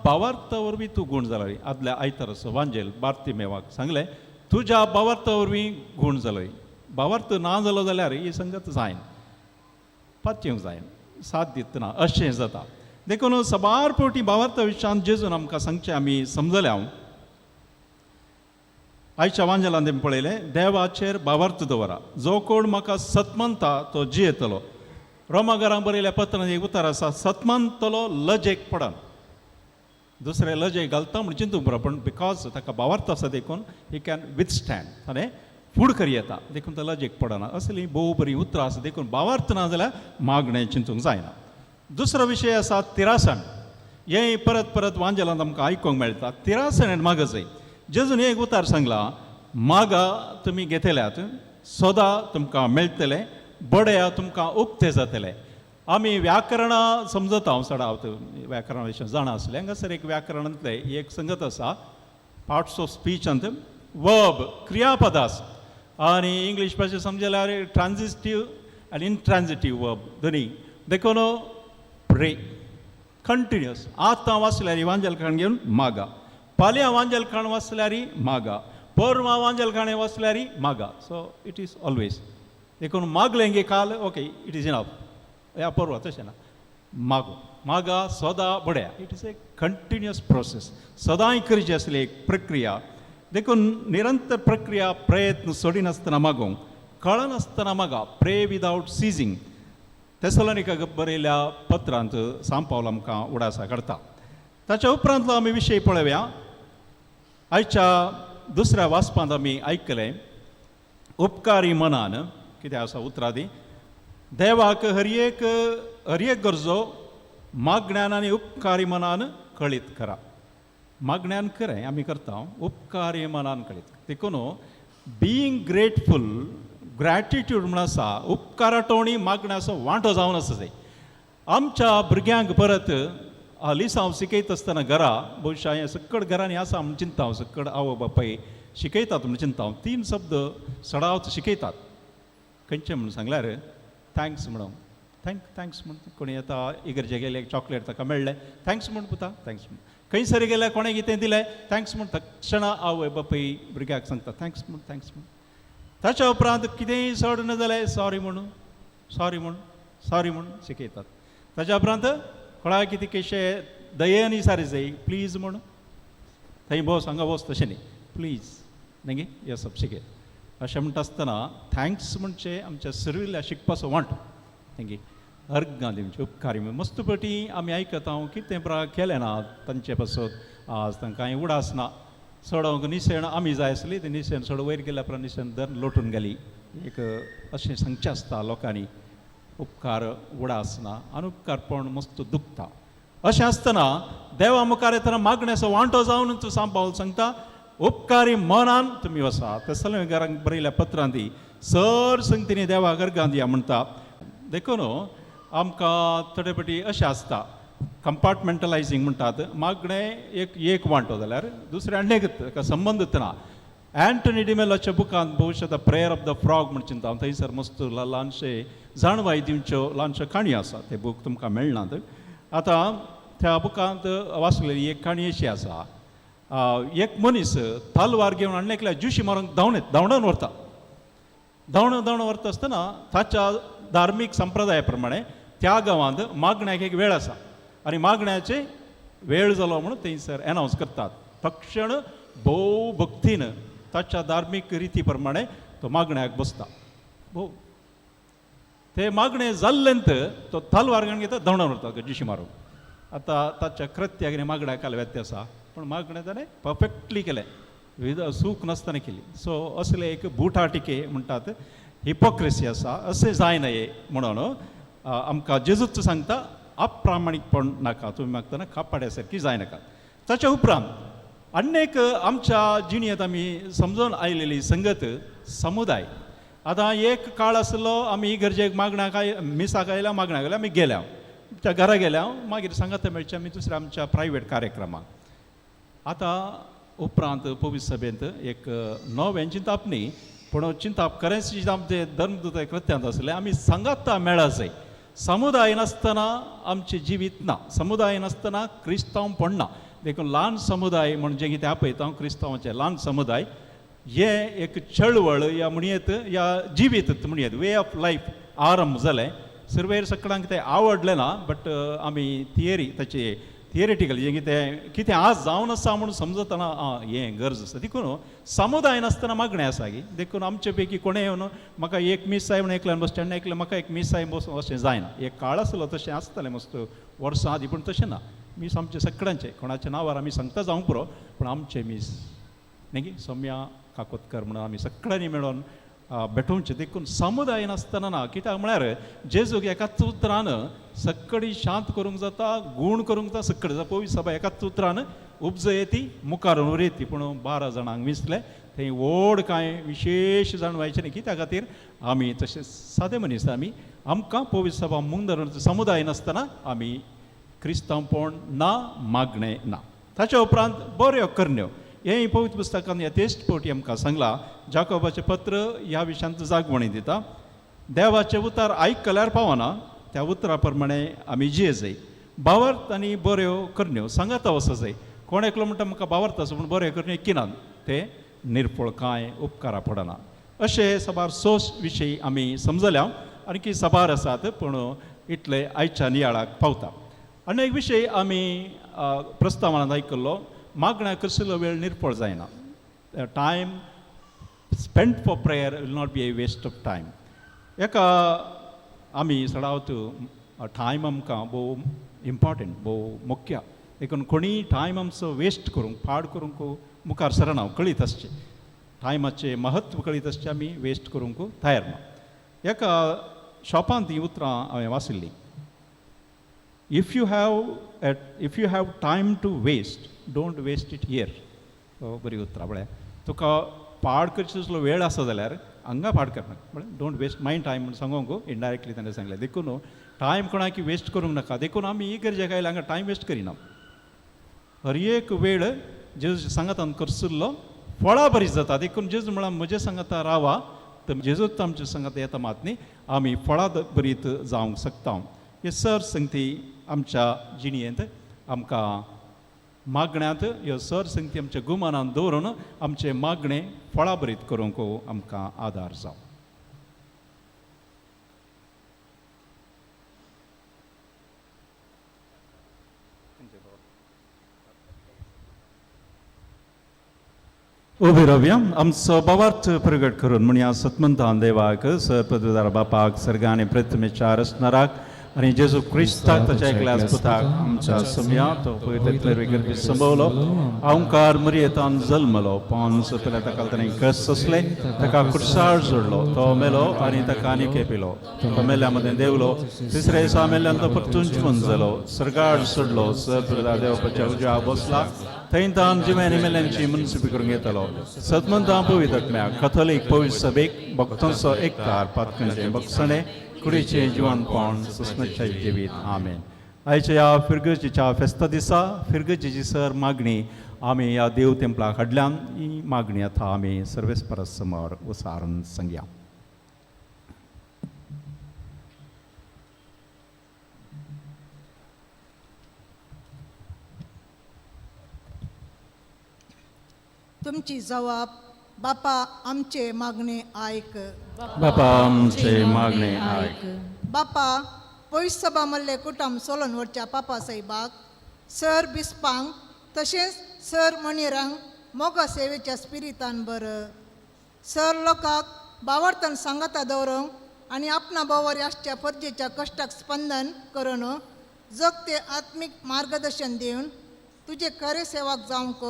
Speaker 6: भावार्था वरवीं तूं गूण जालो. आदल्या आयताराचो वांजेल बार्तिमेवाक सांगलें, तुज्या भावार्था वरवीं गूण जालो. भावार्थ ना जालो जाल्यार ही संगत जायन, पातयेवंक जायन, साथ दितना अशें जाता. देखून सबार पवटी भावार्था विशयान जेजून आमकां सांगचें आमी समजले. हांव आयच्या वांजेलान तेमी पळयलें, देवाचेर भावार्थ दवरा, जो कोण म्हाका सतमानता तो जियेतलो. रोमाघरां बरयल्या पत्रान एक उतर आसा, सतमानतलो लजेक पडन. दुसरे लजेक घालता म्हण चिंतूंक बरो, पूण because ताका भावार्थ आसा देखून he can withstand, ताणें फूड करी येता, देखून तो लजेक पडना. असलीं भोव बरीं उतरां आसा. देखून भावार्थ ना जाल्यार मागणें चिंतूंक जायना. दुसरो विशय आसा तिरासण. हें परत परत वांजेलांत आमकां आयकूंक मेळटा. तिरासण आनी मागजय. जेजून एक उतार सांगलां, मागा तुमी घेतल्यात, सोदा तुमकां मेळटलें, बडया तुमकां उक्तें जातलें. आमी व्याकरणां समजता, हांव चडावत व्याकरणा विशय जाणा आसलें. हांगासर एक व्याकरणांतलें एक संगत आसा, पार्ट्स ऑफ स्पीचांत वर्ब क्रियापद आसा आनी इंग्लीश भाशे समजल्यार ट्रान्जिटीव आनी इंट्रान्जिटीव वर्ब दोनी. देखून प्रे कंटिन्युअस. आतां वाचल्यार वांजेल खाण घेवन मागा, फाल्यां वांजेल खाण वाचल्यार मागा, परवां वांजेल खाणें वाचल्यार मागा. So it is always. देखून मागलें गे काल, ओके it is enough, ह्या परवा तशें ना. मागो मागा सदां बड्या, it is a continuous process, सदांय करची आसली एक प्रक्रिया. देखून निरंतर प्रक्रिया, प्रयत्न सोडिनासतना मागोवंक, कळनासतना मागा, प्रे विदावट सिजींग. तेसलोनिका बरयल्या पत्रांत सांपावल आमकां उडासा काडटा. ताच्या उपरांतलो आमी विशय पळोवया. आयच्या दुसऱ्या वाचपांत आमी आयकलें, उपकारी मनान कितें आसा उतरां ती, देवाक हर एक गरजो मागण्यान आनी उपकारी मनान कळीत करा. मागण्यान खरें आमी करता, उपकारी मनान कळीत. देखून बिईंग ग्रेटफूल, ग्रॅटिट्यूड म्हण आसा, उपकाराटोणी मागण्याचो वांटो जावन आसा जाय. आमच्या भुरग्यांक परत लिसांव शिकयता आसतना घरा, भोवशा हें सकड घरांनी आसा म्हण चिंता हांव, सकड आवय बापाय शिकयतात म्हण चिंता हांव. 3 शब्द सडावत शिकयतात, खंयचे म्हण सांगल्यार thanks म्हणून, thanks म्हण. कोणी येता इगर्जे गेले चॉकलेट ताका मेळ्ळें, thanks म्हण पुता, thanks म्हण. खंयसर गेल्यार कोणें कितें दिलें, thanks म्हण. तक्षणा आवय बापूय भुरग्याक सांगता thanks म्हण, thanks म्हण. ताच्या उपरांत कितेंय चड न जाल्यार सॉरी म्हणून, सॉरी म्हण, सॉरी म्हण शिकयतात. ताच्या उपरांत कोणाक कितें कशें दयेन सारी जाय, प्लीज म्हण, थंय बस हांगा बस तशें न्ही, प्लीज न्ही हें सब शिकयत. अशें म्हणटा आसतना thanks म्हणचे आमच्या सुर्विल्ल्या शिकपाचो वांटो thank you अर्गां दिवचे उपकारी. मस्त पटी आमी आयकता हांव कितें प्रा केलें ना तांचे पासत, आज तांकां कांय उडास ना. चडोवंक निशेण आमी जाय आसली, ती निशेण चड वयर गेल्या उपरांत निशेण दर लोटून गेली. एक अशें सांगचें आसता लोकांनी, उपकार उडास ना आनी उपकारपण मस्त दुखता. अशें आसतना देवा मुखार येतना मागण्याचो वांटो जावन तूं सांबाळून सांगता, उपकारी मनान तुमी वसा. तसलें घरांक बरयल्या पत्रां ती सर संगतीनी देवा गर्गां दिया म्हणटा. देखून आमकां थोडे फावटी अशें आसता, कंपार्टमेंटलायजींग म्हणटात. मागणें एक एक वांटो जाल्यार दुसरें आनी एक ताका संबंद ना. अँटनी डिमेलाच्या बुकांत भोवशा the prayer of the frog म्हण चिंता हांव, थंयसर मस्त ल्हानशे जाणवाय दिवच्यो ल्हानश्यो काणयो आसा. ते बूक तुमकां मेळनात. आतां त्या बुकांत वाचलेली एक काणी अशी आसा, एक मनीस तलवार घेवन आनी एकल्या ज्युशी मारूंक धांवडावन व्हरता. धांवण धांवण व्हरता आसतना ताच्या धार्मीक संप्रदाया प्रमाणे त्या गांवांत मागण्याक एक वेळ आसा आनी मागण्याचे वेळ जालो म्हणून थंयसर एनावन्स करतात. तक्षण भोव भक्तीन ताच्या धार्मीक रिती प्रमाणे तो मागण्याक बसता. भोव ते मागणें जाल्लेंत तो तलवार घेवन घेता धांवडावन व्हरता जिशी मारूंक. आतां ताच्या कृत्याक आनी मागण्याक काल व्यत्यास आसा, पूण मागणें ताणें परफेक्टली केलें, चूक नासतना केली. सो असले एक बुटा टिके म्हणटात, हिपोक्रेसी आसा, अशें जायना हे म्हणून आमकां जेजूच सांगता अप्रामाणीकपण नाका, तुमी मागतना कापाड्या सारकी जायनाका. ताच्या उपरांत आनी एक आमच्या जिणेंत आमी समजून आयलेली संगत समुदाय. आतां एक काळ आसलो आमी इगर्जेक मागण्याक मिसाक आयल्या, मागण्याक आयल्या, आमी गेल्या त्या घरा गेल्या, मागीर सांगात मेळचे आमी दुसऱ्या आमच्या प्रायवेट कार्यक्रमाक. आतां उपरांत पवित्र सभेंत एक नवें चिंताप न्ही, पूण चिंताप खरेंच आमचें धर्मदूत कृत्यांत आसलें, आमी सांगाता मेळा जाय. समुदाय नासतना आमचें जिवीत ना, समुदाय नासतना क्रिस्तांवपण ना. देखून ल्हान समुदाय म्हणजे कितें आपयता हांव क्रिस्तांवाचें ल्हान समुदाय हें एक चळवळ या म्हणयेत या जिवीत म्हणयेत वे ऑफ लायफ आरंभ जालें. सुरवेर सगळ्यांक तें आवडलें ना, बट आमी थियरी ताची थियरिटिकल जें कितें कितें आज जावन आसा म्हणून समजतना आं हें गरज आसा. देखून समुदाय नासतना मागणें आसा की देखून आमचे पैकी कोणें येवन म्हाका एक मीस जाय म्हणून एकल्यान बसचें आनी एकलें म्हाका एक मीस जाय बसूं अशें जायना. एक काळ आसलो तशें आसतालें मस्त वर्सां आदीं, पूण तशें ना. मीस आमचें सगळ्यांचें, कोणाच्या नांवार आमी सांगता जावंक पुरो, पूण आमचें मीस न्ही की सौम्या काकोदकर म्हणून आमी सगळ्यांनी मेळोन भेटोवचें. देखून समुदाय नासतना ना, कित्याक म्हळ्यार जेजूक एकाच उतरान सगळी शांत करूंक जाता, गूण करूंक जाता, सगळें जाता. पवित्र सभा एकाच उतरान उपजयती मुखार उरयती, पूण 12 जाणांक विसले थंय व्हड कांय विशेश जाणवायचें न्ही. कित्या खातीर आमी तशें सादे मनीस, आमी आमकां पवित्र सभा मुंदर समुदाय नासतना आमी क्रिस्तांवपण ना, मागणें ना. ताच्या उपरांत बऱ्यो करण्यो हें पवित्र पुस्तकान यथेश्ट फावटी आमकां सांगलां. जाकोबाचें पत्र ह्या विशयांत जागवणी दिता. देवाचें उतर आयकल्यार पावना, त्या उतरा प्रमाणे आमी जिये जाय. भावार्थ आनी बऱ्यो करण्यो सांगाता वचो जाय. कोण एकलो म्हणटा म्हाका भावार्थ आसा, पूण बऱ्यो करण्यो किनात, ते निर्फळ कांय उपकारा पडना. अशे साबार सोस विशयी आमी समजल्या, आनी साबार आसात, पूण इतले आयच्या नियाळाक पावता. आनी एक विशय आमी प्रस्तावनांत आयकल्लो, मागण्या कसलो वेळ निर्फळ जायना. Time spent for prayer will not be a waste of time. एका आमी सडावत टायम आमकां भोव इम्पॉर्टंट, भोव मुख्य. देखून कोणीय टायम आमचो वेस्ट करूंक पाड करूंक मुखार सरना, कळीत आसचें टायमाचें म्हत्व कळीत आसचें, आमी वेस्ट करूंक तयार ना. एका शॉपांत हीं उतरां हांवें वाचिल्लीं, if you have time to waste, don't waste it here. बरी उतरां पळय, तुका पाड करचो तसलो वेळ आसा जाल्यार हांगा पाड करनाका, म्हळ्यार don't waste my time म्हूण सांगोंक इनडायरेक्टली ताणें सांगलें. देखून टायम कोणाक वेस्ट करूंक नाका. देखून आमी ही गरजेक आयल्या हांगा टायम वेस्ट करिना. हर एक वेळ जेजू सांगातान करसुल्लो फळां बरी जाता. देखून जेजू म्हळ्यार म्हजे सांगाता रावा, तर जेजूच आमच्या सांगाता येता मात न्ही, आमी फळां बरीत जावंक शकता. हे सर संगती आमच्या जिणेंत आमकां मागण्यांत ह्यो सर संगती आमच्या गुमानान दवरून आमचें मागणें फळां बरीत करूंक आमकां आदार जावं. उबे रावया, आमचो भावार्थ प्रगट करून म्हणया सतमंतान देवाक, सरपददार बापाक, सर्गानी प्रतिमेच्या रचणाराक आनी जेजू क्रिस्ताक ताच्या एकल्या पुताक आमच्या सम्या तो पवित्र संभवलो, अहंकार मरियेतान जल्मलो, पावन सतल्या ताका ताणें कस सोंसले, ताका कुर्सार जोडलो, तो मेलो आनी ताका आनी खेपिलो, तो मेल्या मदें देवलो, तिसऱ्या दिसा मेल्ल्यान तो परतून जिवन जालो, सर्गार सोडलो, सरपददार देवाच्या उजव्या बसला, थंय तान जिव्यानी मेल्यांची मुन्सिपी करूंक येतालो. सतमंतां पवित्र आत्म्याक, कथोलीक पवित्र सभेक, भक्तांचो एकतार, पातकांचें बक्षणें, कुडीचें जिवनपण, सुस्मच्या जिवीत. आमेन. आयच्या ह्या फिरगर्जीच्या फेस्ता दिसा फिरगर्जीची सर मागणी आमी ह्या देव तेंपलाक हाडल्यान ही मागणी आतां आमी सर्वेस्परा समोर उसारून सांगया.
Speaker 9: तुमची जवाब बापा आमचे मागणे आयक.
Speaker 6: बापा आमचे मागणे आयक.
Speaker 9: बापा पयस सभा मल्ले कुटुंब सोलोन वरच्या पापा साहेबाक, सर बिस्पांक तशेंच सर मणिरांक मोगा सेवेच्या स्पिरितान बर सर लोकांक बावडतान सांगाता दवरूंक आनी आपणा बोवर आसच्या फर्जेच्या कश्टाक स्पंदन करून जग ते आत्मीक मार्गदर्शन दिवन तुजे खरे सेवाक जावंक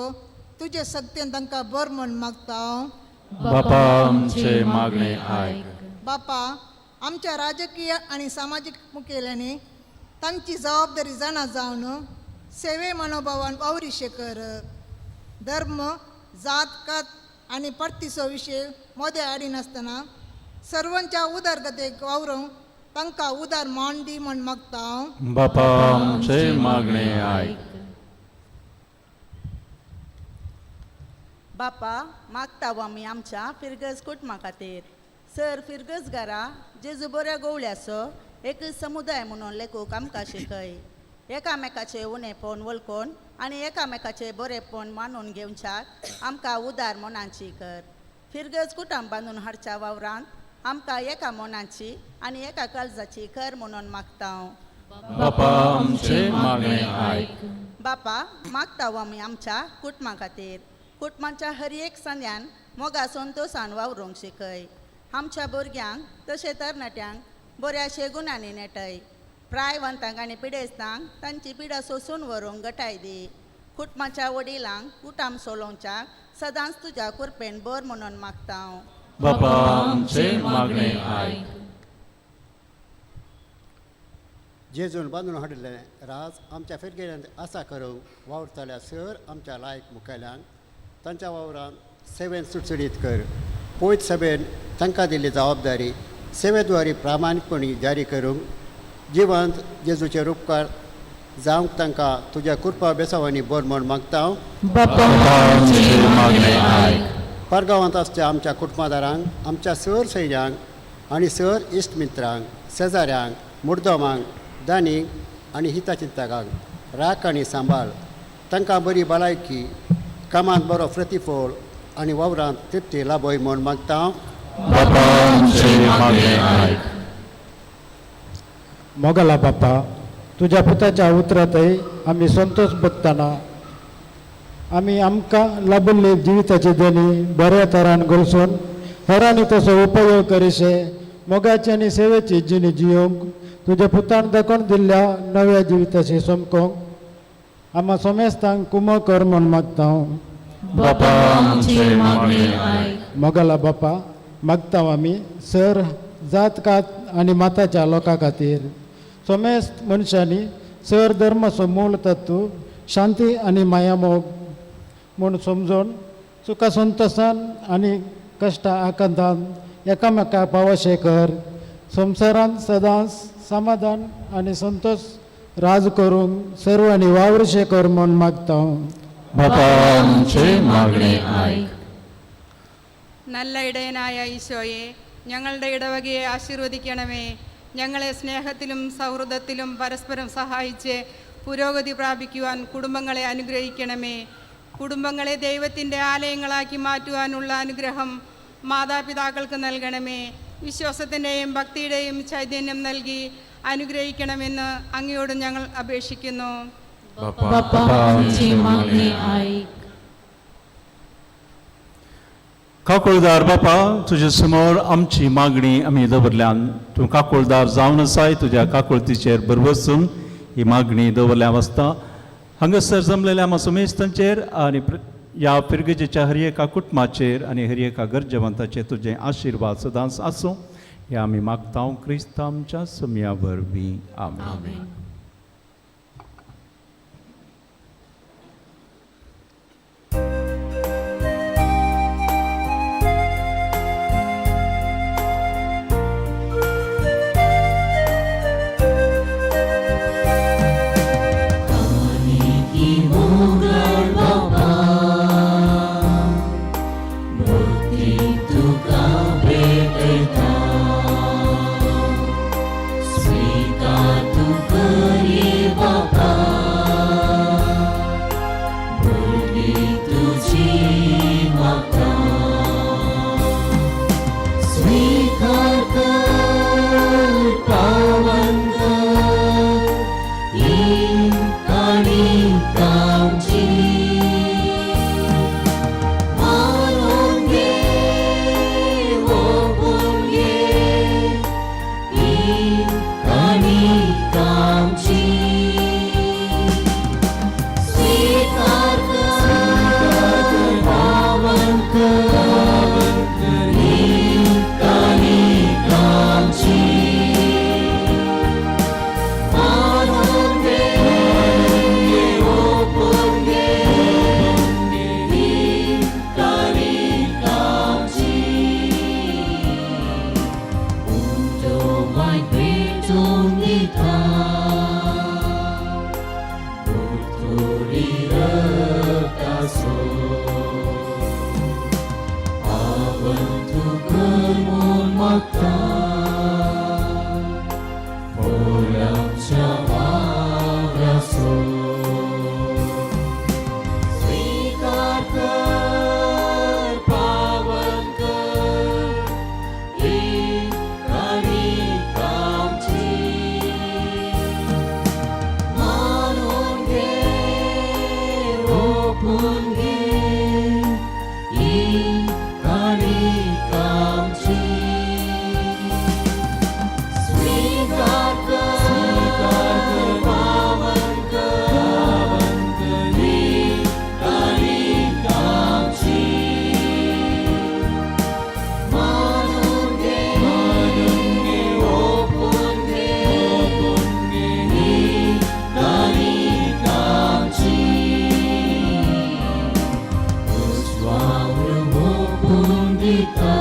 Speaker 9: तुजे सक्तेन तांकां बर म्हण मागता.
Speaker 6: बापा आमचे मागणे आयक.
Speaker 9: बापा आमच्या राजकीय आनी सामाजीक मुखेल्यांनी तांची जबाबदारी जाणा जावन सेवे मनोभावान वावरिशे कर. धर्म जात कात आनी परतीचो विशय मोदे हाडिनासतना सर्वांच्या उदरगतेक वावरूंक तांकां उदार मान दी म्हण मागता हांव.
Speaker 6: बापा आमचे मागणे आयक.
Speaker 10: बापा मागता आमी आमच्या फिरगज कुटुंबा खातीर. सर फिरगज घरा जेजू बऱ्या गोवल्याचो एक समुदाय म्हणून लेखूक आमकां शिकय. एकामेकाचे उणेपण वळखून आनी एकामेकाचे बरेपण मानून घेवच्याक आमकां उदार मनाची कर. फिरगज कुटुंब बांदून हाडच्या वावरांत आमकां एका मनाची आनी एका काळजाची कर म्हणून मागता हांव.
Speaker 6: बापा आमचे मागणे आयक.
Speaker 10: बापा मागता आमी आमच्या कुटुंबा खातीर. कुटुंबाच्या हर एक संद्यान मोगा संतोशान वावरूंक शिकय. आमच्या भुरग्यांक तशें तरणाट्यांक बऱ्या शेगुणांनी नेटय. प्रायवंतांक आनी पिडेस्तांक तांची पिडा सोसून व्हरूंक गटाय दी. कुटुंबाच्या वडिलांक कुटाम सोलोवच्याक सदांच तुज्या कृपेन बर म्हणून मागता हांव.
Speaker 6: बापा आमचे मागणे आयक.
Speaker 11: जेजून बांदून हाडिल्लें राज आमच्या फिरगेल्यांत आसा करूंक वावुरतल्या सर आमच्या लायक मुखेल्यांक तांच्या वावरान सेवेन सुटसुटीत कर. पयत सभेन तांकां दिल्ली जबाबदारी सेवेद्वारी प्रामाणीकपणी जारी करूंक जिवंत जेजूचे उपकार जावंक तांकां तुज्या कृपा बेसावांनी बर म्हण मागता हांव. परगांवांत आसच्या आमच्या कुटुंबादारांक, आमच्या सर सैन्यांक आनी सर इश्ट मित्रांक, शेजाऱ्यांक, मुर्दमांक, दानींक आनी हितचिंतकांक राख आनी सांबाळ. तांकां बरी भलायकी, कामांत बरो प्रतिफळ आनी वावरांत तृप्ती लाभय म्हूण मागता हांव.
Speaker 12: मोगला बापा, तुज्या पुताच्या उतरांतय आमी संतोष भोगतना आमी आमकां लाभिल्ले जिविताचे देणी बऱ्या तरान गळसून हेरांनी तसो उपयोग करिशे मोगाची आनी सेवेची जिणी जियोंक तुज्या पुतान दाखोवन दिल्ल्या नव्या जिविताचे समकोंक आमा सोमेस्तांक कुमो कर म्हूण मागता हांव. मोगला बापा, मागता आमी सर जात कात आनी माताच्या लोकां खातीर. सोमेस्त मनशांनी सर धर्माचो मूळ तत्व शांती आनी मायामोग म्हूण समजून सुखा संतोशान आनी कश्टा आकांतान एकामेका पावशे कर. संवसारांत सदांच समाधान आनी संतोश राज करूंक सर्वांनी वावरशे कर म्हूण मागता हांव.
Speaker 13: നല്ല ഇടയനായ ഈശോയെ, ഞങ്ങളുടെ ഇടവകയെ ആശീർവദിക്കണമേ. ഞങ്ങളെ സ്നേഹത്തിലും സൗഹൃദത്തിലും പരസ്പരം സഹായിച്ച് പുരോഗതി പ്രാപിക്കുവാൻ കുടുംബങ്ങളെ അനുഗ്രഹിക്കണമേ. കുടുംബങ്ങളെ ദൈവത്തിൻ്റെ ആലയങ്ങളാക്കി മാറ്റുവാനുള്ള അനുഗ്രഹം മാതാപിതാക്കൾക്ക് നൽകണമേ. വിശ്വാസത്തിൻ്റെയും ഭക്തിയുടെയും ചൈതന്യം നൽകി അനുഗ്രഹിക്കണമെന്ന് അങ്ങയോട് ഞങ്ങൾ അപേക്ഷിക്കുന്നു.
Speaker 6: काकुळदार बापा, तुजे समोर आमची मागणी आमी दवरल्यान तूं काकुळदार जावन आसाय. तुज्या काकुळतीचेर भरवसून ही मागणी दवरल्या वाचता. हांगासर जमलेल्या आमच्या सुमेस्तांचेर आनी ह्या फिरगजेच्या हर एका कुटुंबाचेर आनी हर एका गरजेवंताचेर तुजें आशिर्वाद सदांच आसूं हें आमी मागता क्रिस्त आमच्या सम्या वरवीं. आमेन.
Speaker 1: मारून घे.
Speaker 5: पावन तूं कर म्हूण मागता फोरांच्या वावराचो स्वीकार कर पावन कर ही काणीक आमची मानून घे ओपून घे ही काणीक आमची स्वीकार कर पावन कर ही काणीक आमची मानून घे ओपून घे ही काणीक आमची उजवावर ओपून दिता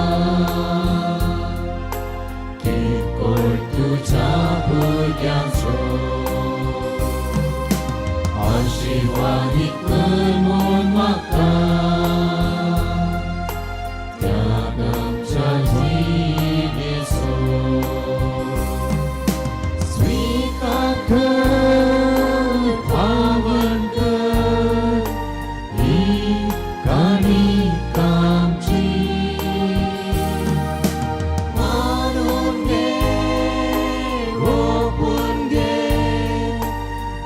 Speaker 5: किरकोळ तुज्या भुरग्यांचो आशिर्वादी कर म्हूण मागता त्याग आमच्या जिणेचो स्वीकार कर पावन कर ही काणीक आमची मानून घे ओपून घे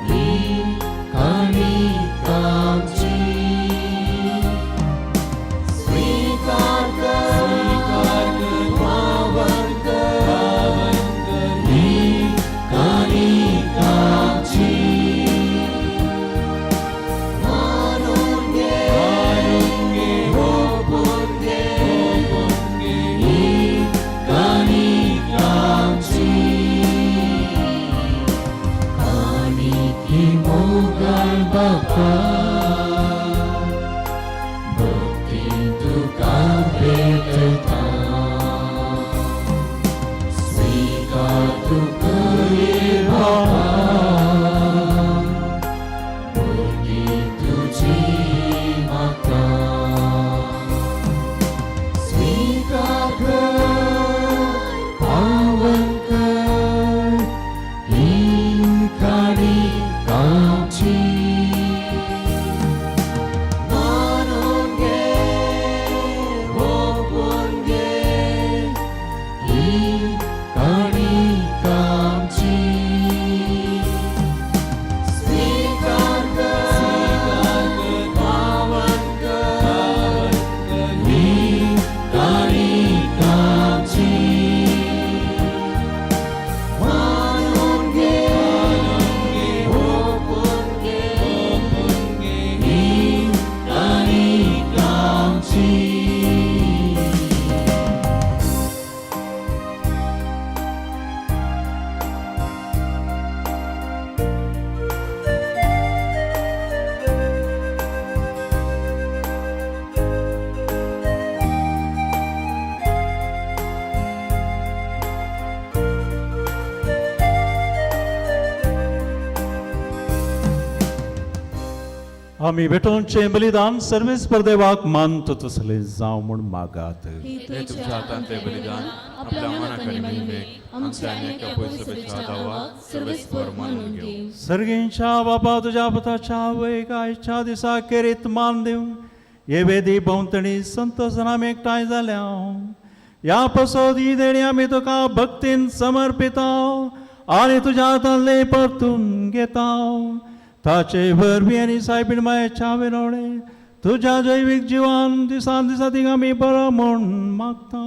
Speaker 5: ही काणीक आमची स्वीकार कर पावन कर ही काणीक आमची मानून घे ओपून घे ही काणीक आमची काणीक ही मोगाळ बापा भक्तीन तुका भेटता स्वीकार तूं कर बापा भुरगीं तुजी मागता स्वीकार कर पावन कर ही काणीक आमची मानून घे ओपून घे ही काणीक आमची स्वीकार कर पावन कर ही काणीक आमची मानून घे ओपून घे ही काणीक आमची.
Speaker 6: आमी भेटोवचें बलिदान सर्वेस्पर देवाक मानतो तसलें जावं म्हूण मागात.
Speaker 5: हे तुमच्या हातांतले बलिदान आपल्या मनाक आनी महिमेक आमच्या आनी एका पयसभेच्या दावाक सर्वेस्पर मानून घेवं.
Speaker 6: सर्गींच्या बापा, तुज्या पुताच्या वयक आयच्या दिसा केरीत मान दिवन हे वेदी भोंवतणी संतोषान आमी एकठांय जाल्या. ह्या पसत ही देणी आमी तुका भक्तीन समर्पिता आनी तुज्या हातांतले परतून घेता. ताचे वरवीं आनी सायबीण मायेच्या विनवणे तुज्या जैवीक जिवान दिसान दिसा तिका आमी बरो म्हूण मागता,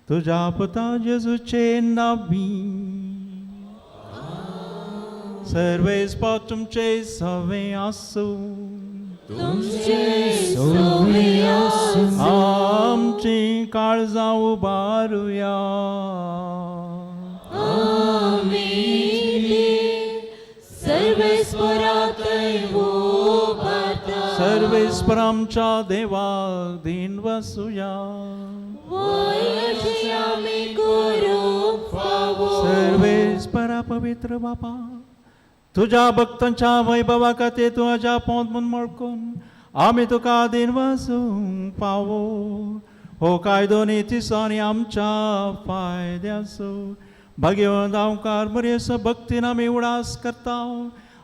Speaker 6: तुज्या पुता जेजूचे नावी. सर्वेस्पर तुमचे सवे आसूं.
Speaker 5: तुमचे सवे आसूं.
Speaker 6: आमची काळजां उबारुया.
Speaker 1: आमी सर्वेस्परातय उबारता.
Speaker 6: सर्वेस्पर आमच्या देवाक दीन वसुया.
Speaker 1: वय अशी आमी करूंक फावो.
Speaker 6: सर्वेस्परा पवित्र बापा, तुज्या भक्तांच्या वैभवा खातीर तूं अजाप म्हूण मळकून आमी तुका दीन वसूंक पावो. हो कायदो नी तिसांनी आमच्या फायद्याचो. भाग्यवंत गांवकार मरियेचो भक्तीन आमी उडास करता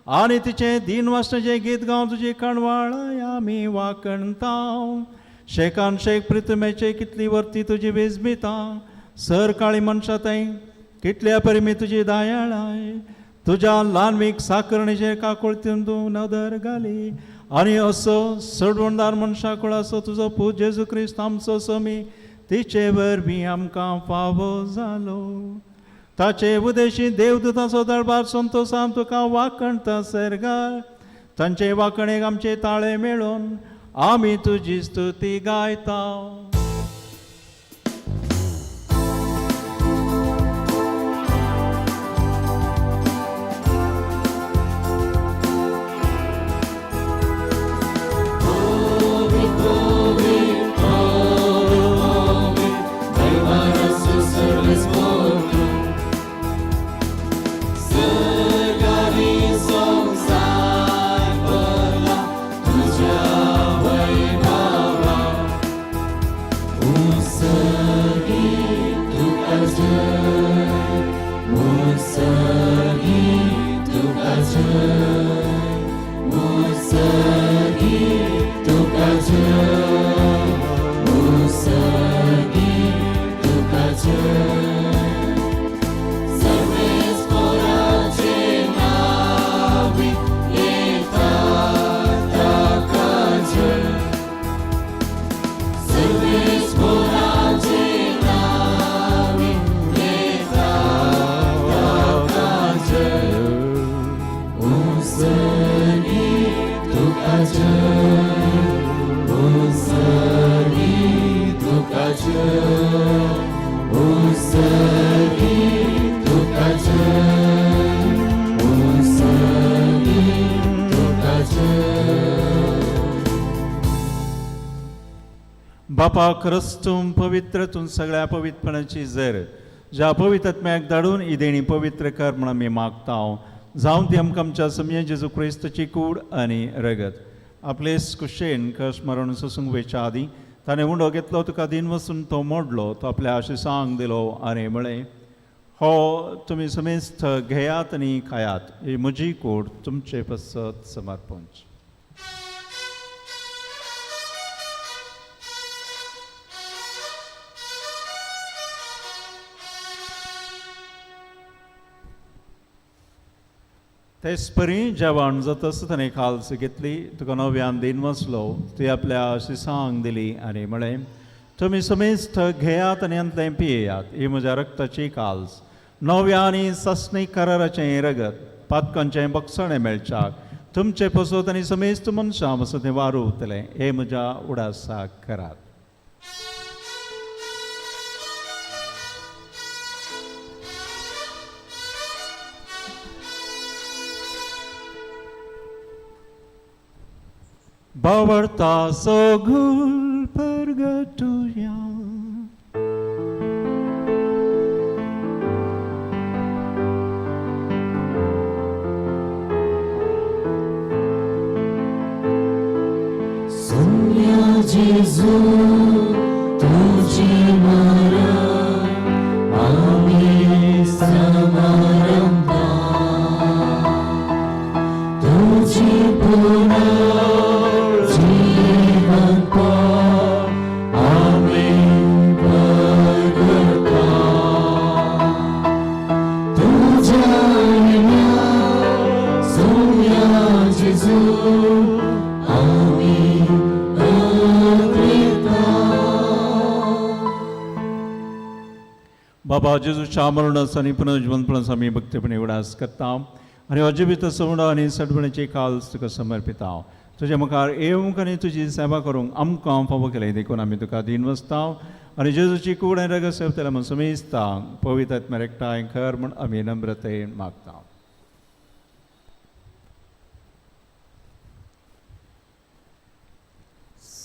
Speaker 6: आनी तिचें दीन वासनाचें गीत गावन तुजी कणवाळ आमी वाकणता. शेकान शेक प्रितमेचे कितली वर्ती तुजी वेजमिता सर काळी मनशां थंय कितल्या परिमी तुजी दयाळाय. तुज्या ल्हानवीक साकरणेचेर काकुळतीन तूं नदर घाली आनी असो सडवणदार मनशा कुळाचो तुजो पूत जेजू क्रिस्त आमचो समी तिचे वरवीं आमकां फावो जालो. ताचे उदेशी देवदूताचो दरबार संतोसान तुका वाकणता सर्गार तांचे वाकणेक आमचे ताळे मेळोवन आमी तुजी स्तुती गायता. बापा खरंच तूं पवित्र, तूं सगळ्या पवित्रपणाची जर ज्या पवित्रत्म्याक धाडून ही देणी पवित्र कर म्हण आमी मागता. जावं ती आमकां आमच्या समये जेजू क्रिस्तची कूड आनी रगत. आपले कुशेन कश मरण सोसूंक वेच्या आदीं ताणें उंडो घेतलो, तुका दिन वसून तो मोडलो, तो आपल्या आशिसांक दिलो आनी म्हळें, हो तुमी समेस्त घेयात आनी खायात, ही म्हजी कूड तुमचे पसत समर्पण. तेच परी जेवण जातच ताणें काल्स घेतली, तुका नव्यान दिन वसलो, ती आपल्या शिसांक दिली आनी म्हळें, तुमी समेस्त घेयात आनी अंतलें पियेयात, ही म्हज्या रक्ताची काल्स, नव्या आनी सासणी कराराचें रगत, पातकांचें बक्षणें मेळच्याक तुमचे पसत आनी समेस्त मनशां पसत तें वारुतलें, हें म्हज्या उडासाक करात. बावडता सगुल परगटुया.
Speaker 1: सोम्या जेजू तुझी मरण आमी समारंभा, तुझी
Speaker 6: बाबा जेजूच्या मरणाचो आनी पुनर्जिवनपणाचो आमी भक्तीपणी उडास करता आनी अजिबीत सवणो आनी सडवणेची काल्स तुका समर्पिता. तुज्या मुखार येवंक आनी तुजी सेवा करूंक आमकां फावो केलें देखून आमी तुका दीन वसता आनी जेजूची कूड आनी रगत सेवतले म्हूण समेजता. पवित्र आत्म्याक एकठांय कर म्हूण आमी नम्रतेन मागता.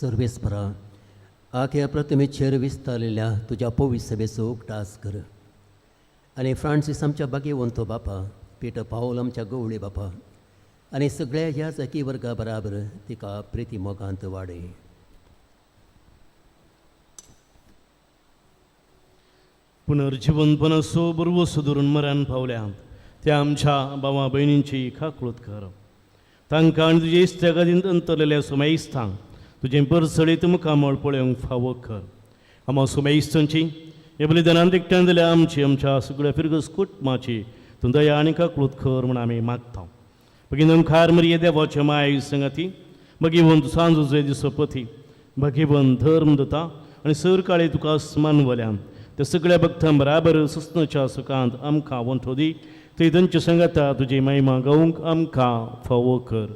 Speaker 14: सर्वेस्परा आख्या प्रतिमेचेर विस्तारलेल्या तुज्या पवित्र सभेचो उगडास कर आनी फ्रांसीस आमच्या भाग्यवंतो बापा, पीटर पावल आमच्या गवळी बापा आनी सगळ्या ह्या जाकी वर्गा बराबर तिका प्रिती मोगांत वाडय.
Speaker 15: पुनर्जिवनपणाचो बरवसो धरून मरण पावल्यांत त्या आमच्या भावा भयणींची काकळूत कर. तांकां आनी तुजे इस्त्यागादींत अंतरलेल्या सुमेस्तांक तुजें परसळीत मुखामळ पळोवंक फावो कर. आमा सुमेस्तांची हे बलिदानांत एकट्यान दिल्या आमची आमच्या सगळ्या फिरगस कुटुंबाची तूं दया आनी काकळूत कर म्हूण आमी मागता. भगिनी मुखार मरिये देवाचे माय संगाती भगिवंत सांजो दिसपती भगिवंत धर्म दिता आनी सर काळे तुका स्मान त्या सगळ्या भक्तां बराबर सुस्नाच्या सुखांत आमकां वंठो दी थंय तांच्या संगाता तुजी महिमा गावंक आमकां फावो कर.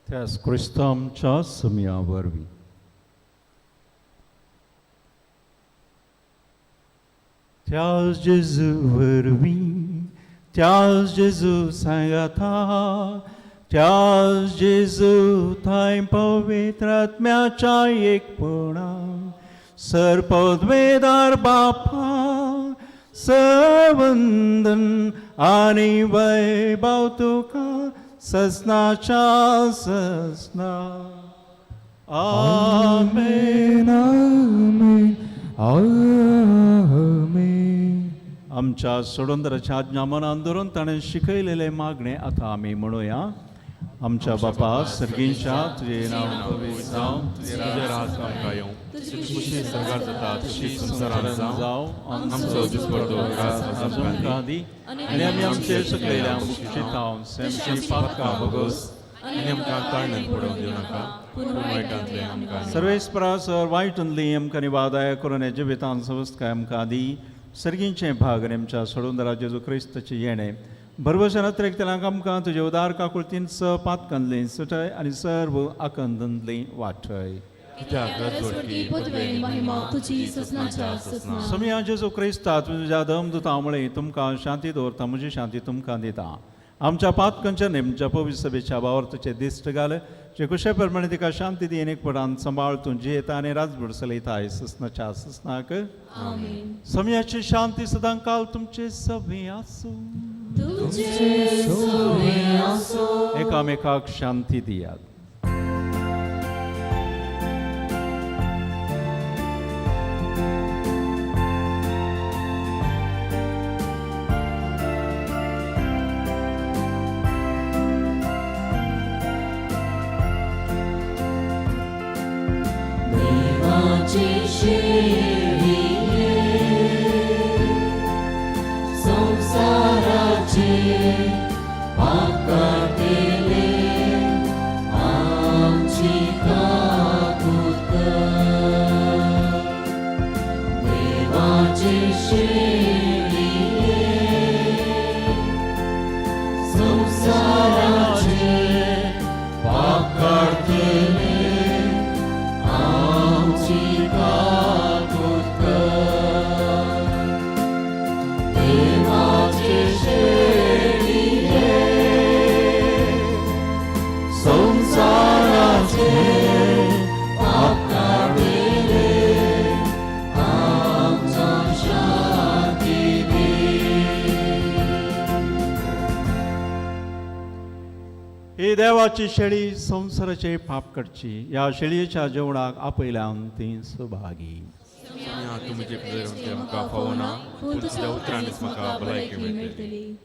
Speaker 6: त्यास क्रिस्त आमच्या सुमया वरवीं. त्यास जेजू वरवीं, त्यास जेजू सांगाता, त्यास जेजू थांय पवित्र आत्म्याच्या एकपणान सर पदवेदार बापा सवंदन आनी वैभव तुका ससनाच्या ससना. आमेन
Speaker 16: आमेन आमेन.
Speaker 6: आमच्या सोडंदराच्या आज्ञा मनान धरून ताणें शिकयलेले मागणे आतां आमी म्हणुया. आमच्या बापा सर्गींच्या, तुजें नांव पवित्र जावं,
Speaker 5: तुजें राज आमकां येवं, तुजी खुशी सर्गार जाता तशी संवसारांत जावं. आमचो दिसपडतो घास आज आमकां
Speaker 6: दी आनी आमी आमचे सकयल्या मुक्षितांव सेमची पातकां भोगोस
Speaker 5: आनी आमकां ताळणेन पडोवन दिवं नाका, पूण वायटांतलें आमकां.
Speaker 6: सर्वेस्परा सर वायटांतली आमकां निवादाय करून जिवितान सवस्तकाय आमकां दी. सर्गींचें भाग आनी आमच्या सोडून जेजू क्रिस्ताचें येणें भरवशान अत्रेकतल्यांक आमकां तुजे उदार काकुळतीन स पातकांतली सुटय आनी सर्व आकंदंतली वाटय. समिया जेजू क्रिस्ता तुज्या दम दुता मुळे तुमकां शांती दवरता, म्हजी शांती तुमकां दिता. आमच्या पातकांच्या नेमच्या पवित्र सभेच्या भावार तुजे दिश्ट घाल, जे कुशे प्रमाणे तिका शांती दी एकपणान सांबाळ तूं जियेता आनी राजभर चलयता ससनाच्या ससनाक. समयाची शांती सदां काल तुमचे सभे आसूं. एकामेकाक शांती दियात.
Speaker 1: संसाराचे पाप काडटले आमची काकूत कर. देवाचे शेळये संसाराचे पाप काडटले आमची काकूत कर. देवाचे शेळये संसाराचे पाप काडटले आमकां शांती दी.
Speaker 6: ही देवाची शेळी संवसाराचे पाप काडची, ह्या शेळयेच्या जेवणाक आपयल्यान ती सुभागी.
Speaker 5: तूं म्हजे पदर आमकां फावना, पूण तुज्या उतरांनीच म्हाका भलायकी मेळटली.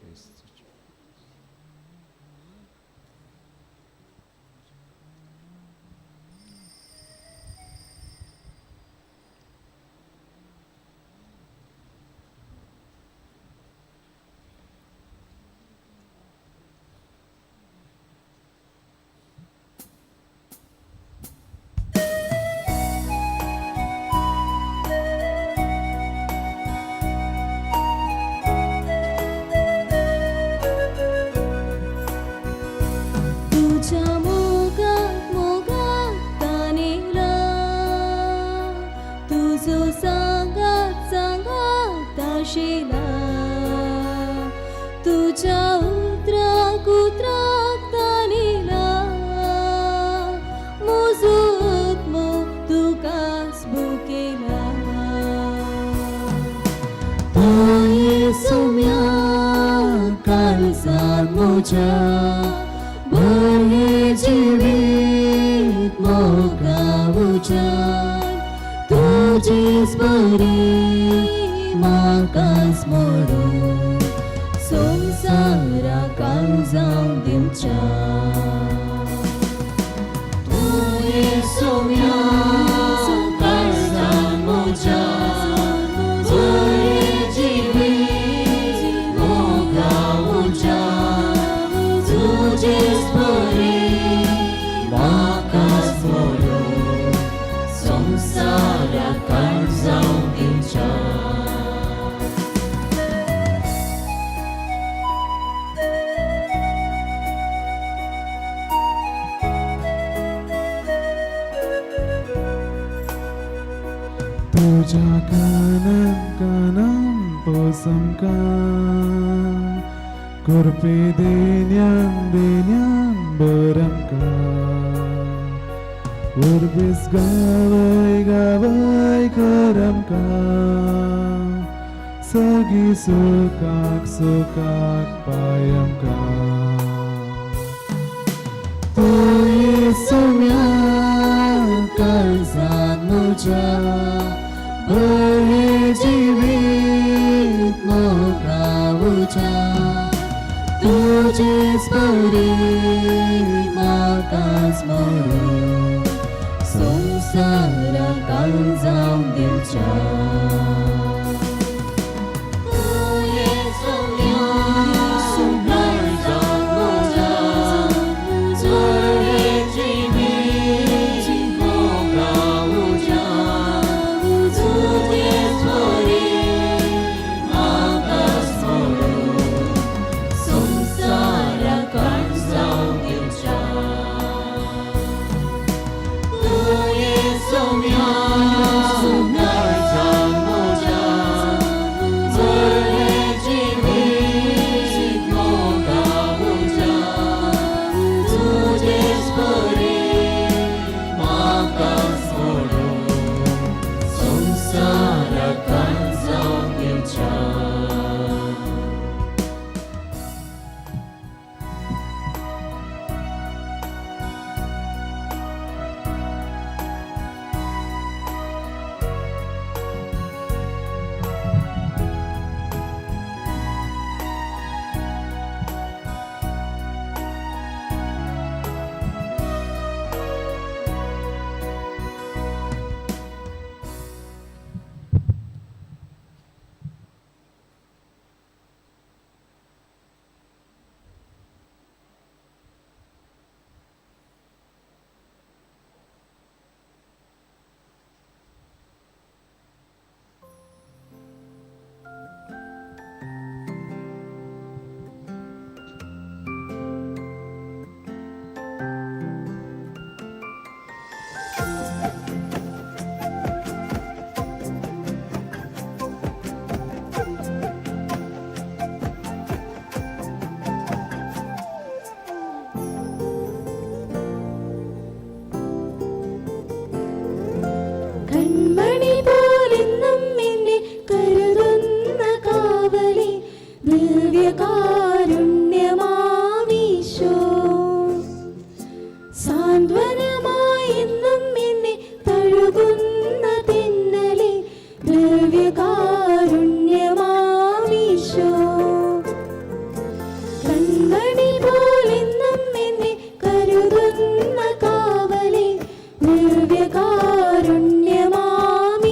Speaker 1: तुझ्या मोगात मोगात तानेला, तुझो सांगात सांगात आशेला, तुझ्या उतराक उतराक तानेला, म्हजो आत्मो तुकाच भुकेला. तूं सोम्या काळजार म्हज्या बरें जिवीत मोगा उज्यान, तूं तुजेच बरी म्हाकाच मोडून संवसारा काळजां दिवच्या. तुवें सोम्या काळजां म्हज्या बरें जिवीत मोगा उज्या तुजेच बरी म्हाकाच मोडून संवसारा काळजां दिवच्या.
Speaker 16: तुझ्या कानान कानान पोसमकां करपी देन्यान देन्यान बरमकां उर्बीस गावय गावय करमकां सगळी सुखाक सुखाक पायमकां. तुवें सोम्या काळजान म्हज्या बरें जिवीत मोगा उज्या तुजेच बरी म्हाकाच मोडून संवसारा काळजां दिवच्या.
Speaker 1: तुवें सोम्या काळजां म्हज्या बरें जिवीत मोगा उज्या तुजेच बरी म्हाकाच मोडून संवसारा काळजां दिवच्या. तुवें सोम्या काळजां म्हज्या बरें जिवीत मोगा उज्या तुजेच बरी म्हाकाच मोडून संवसारा काळजां दिवच्या.
Speaker 17: കൺമണി പോലെന്നും എന്നെ കരുതുന്ന കാവലി ദിവ്യകാരുണ്യമാമീശോ. സാന്ത്വനമായെന്നും എന്നെ തഴുകുന്ന തെന്നലെ ദിവ്യകാരുണ്യമാമീശോ. കൺമണി പോലെന്നും എന്നെ കരുതുന്ന കാവലി ദിവ്യകാരുണ്യമാമീശോ.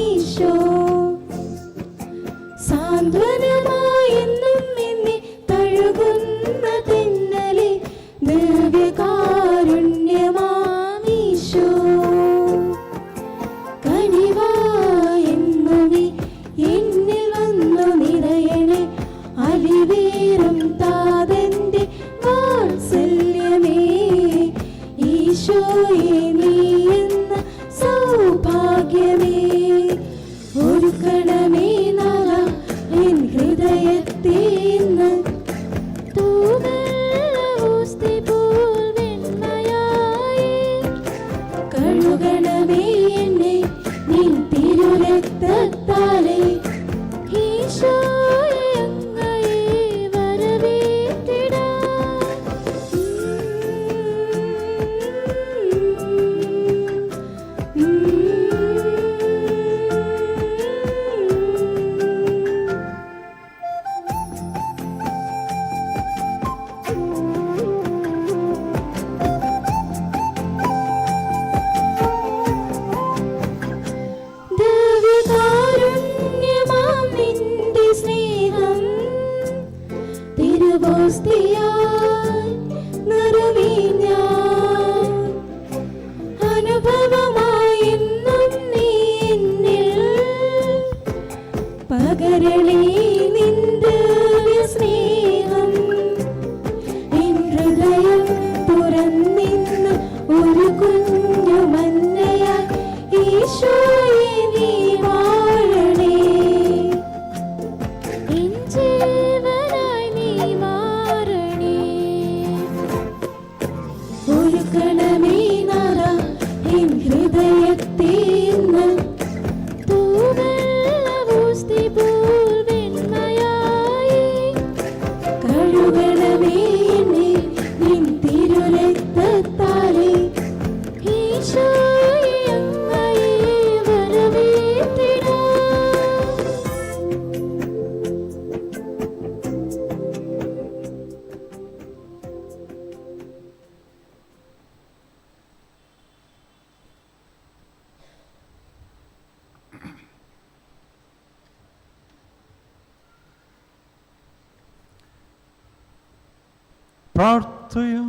Speaker 6: प्रार्थया.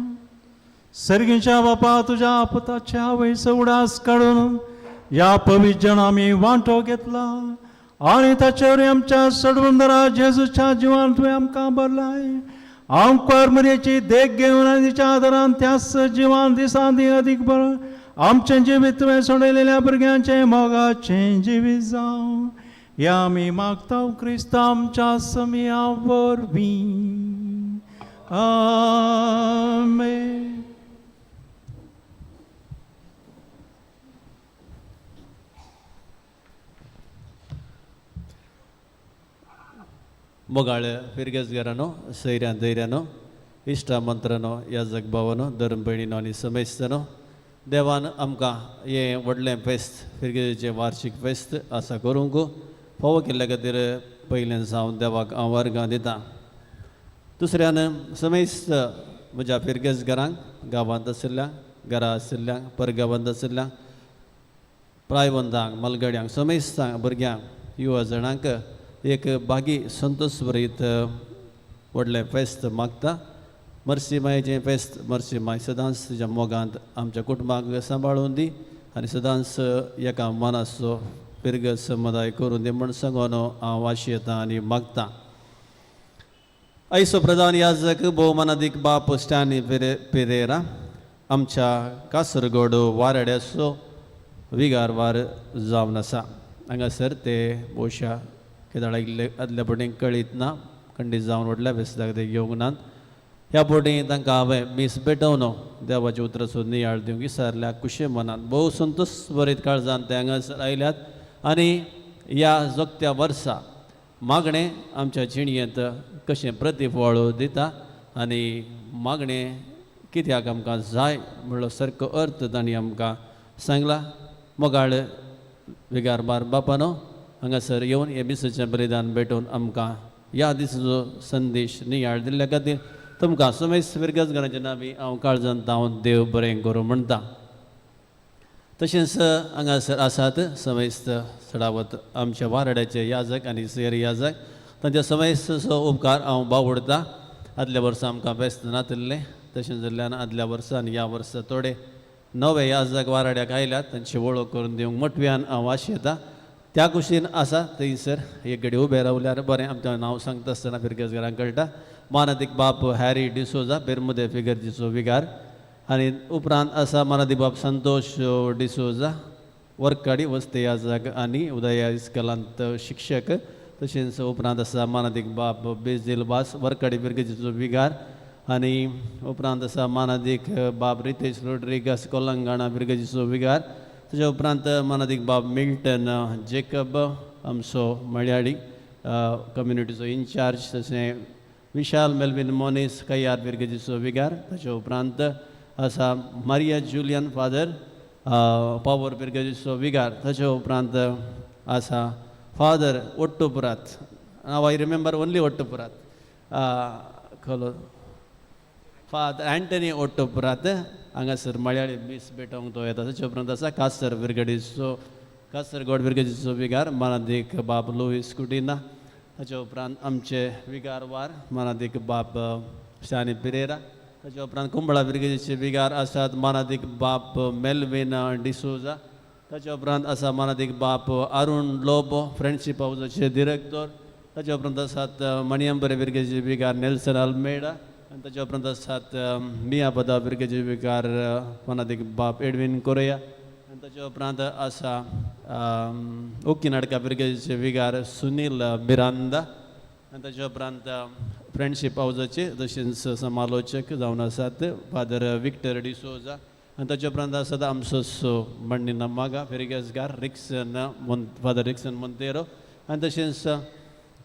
Speaker 6: सर्गीच्या बापा, तुज्या पुताच्या आवयचो उडास काडून ह्या पवित्र जण आमी वांटो घेतला आनी ताचेर आमच्या सडवंदरा जेजूच्या जिवान तुवें आमकां भरलाय. आमकां मरयेची देख घेवन आनी तिच्या आदारान त्याच जिवान दिसान दी अदीक बरो आमचें जिवीत तुवें सोडयलेल्या भुरग्यांचें मोगाचें जिवीत जावं. ह्या आमी मागता क्रिस्त आमच्या समिया वरवीं. आमेन.
Speaker 3: मोगाळ फिरगेजगारानो, सैऱ्यां धैर्यानो, इश्टा मंत्रानो, याजक भावानो, धर्म भयणीनो आनी समेस्तनो, देवान आमकां हें व्हडलें फेस्त फिरगेजेचें वार्शीक फेस्त आसा करूंक फावो केल्ल्या खातीर पयलें जावन देवाक हांव वर्गां दितां. दुसऱ्यान समेस्त म्हज्या फिरगेजगारांक, गांवांत आशिल्ल्या, घरा आशिल्ल्या, परगांवांत आशिल्ल्या, प्रायवंतांक, मलगड्यांक, समेस्तांक, भुरग्यांक, युवा जाणांक एक बागी संतोष भरीत व्हडलें फेस्त मागता. मर्सी मायेचें फेस्त मर्सी माय सदांच तिच्या मोगांत आमच्या कुटुंबाक सांबाळून दी आनी सदांच एका मनाचो फिरगज समुदाय करून दी म्हूण सांगून हांव आशेतां आनी मागता. आयचो प्रधान याजक भोवमानादीक बाप स्टॅनी पिरेरा आमच्या कासरगोड वाराड्याचो विगारवार जावन आसा. हांगासर ते भोवशा केदाळ आयिल्ले आदल्या फावटी कळीत ना, खंडीत जावन व्हडल्या फेस्ताक ते येवंक नात. ह्या फावटी तांकां हांवें मीस भेटोवन देवाच्या उतराचो नियाळ दिवंक विसरल्या. खुशे मनान भोव संतोश बरीत काळजान ते हांगासर आयल्यात आनी ह्या जोगत्या वर्सा मागणें आमच्या जिणयेंत कशें प्रतिफळ दिता आनी मागणें कित्याक आमकां जाय म्हणलो सारको अर्थ तांणी आमकां सांगला. मोगाळ विगार बार बापानो, हांगासर येवन हे मिसाचें बलिदान भेटोवन आमकां ह्या दिसाचो संदेश नियाळ दिल्ल्या खातीर तुमकां समेस्त फिरगजगारांचे नांवी हांव काळजांत हांव देव बरें करूं म्हणटा. तशेंच हांगासर आसात समेस्त चडावत आमच्या वाराड्याचे याजक आनी सेर याजक, तांच्या समेस्तचो उपकार हांव बावडटा. आदल्या वर्सा आमकां व्यस्त नातिल्लें, तशें जाल्ल्यान आदल्या वर्सा आनी ह्या वर्सा थोडे नवे याजक वाराड्याक आयल्यात, तांची वळख करून दिवंक मटव्यान हांव आशेतां. त्या कुशीन आसा थंयसर एक घडी उबें रावल्यार बरें. आमचें नांव सांगता आसतना फिरगेजगारांक कळटा. मानादीक बाप हॅरी डिसोजा, बेरमुदे फिगर्जीचो विगार, आनी उपरांत आसा मानादीक बाप संतोष डिसोजा, वर्काडी वस्ते याजक आनी उदया इस्कलांत शिक्षक. तशेंच उपरांत आसा मानादीक बाप बेजील वास, वर्काडी फिरगर्जीचो विगार, आनी उपरांत आसा मानादीक बाप रितेश रोड्रिगस, कोलंगाणा फिरगर्जीचो विगार. ताच्या उपरांत मानादीक बाब मिल्टन जेकब, आमचो मळयाळी कम्युनिटीचो इन्चार्ज, तशें विशाल मेल्विन मोनीस, कयार फिरगर्जीचो विगार. ताच्या उपरांत आसा मारिया जुलियन फादर, पावर फिरगर्जीचो विगार. ताच्या उपरांत आसा फादर ओट्टुपुरात. हांव I remember only ओट्टुपुरात, खलो फादर अँटनी ओट्टुपुरात हांगासर मळयाळी मीस भेटोवंक तो येता. ताचे उपरांत आसा कासर फिरगडीचो, कासरगोड फिरगडीचो विगार मानादीक बाब लुईस कुटिना. ताचे उपरांत आमचे विगार वार मानादीक बाब शानी पिरेरा. ताचे उपरांत कुंबळा फिरगडीचे विगार आसात मानादीक बाप मेल्विन डिसोजा. ताचे उपरांत आसा मानादीक बाप अरुण लोबो, फ्रेंडशीप हावजाचे डिरेक्टर. ताचे उपरांत आसात मणियंबरे फिरगडीचे विगार नेल्सन अल्मेडा. आनी ताच्या उपरांत आसात मिया पदा फिरगेचे विगार मानादीक बाप एडवीन कोरेया. आनी ताच्या उपरांत आसा ओकिनाडका फिरगेचे विगार सुनील मिरांदा. आनी ताच्या उपरांत फ्रेंडशीप हावजाचे तशेंच समालोचक जावन आसात फादर विक्टर डिसोजा. आनी ताच्या उपरांत आसात आमचो मंडिना मागा फिरगेजगार रिक्सन फादर रिक्सन मोंतेरो. आनी तशेंच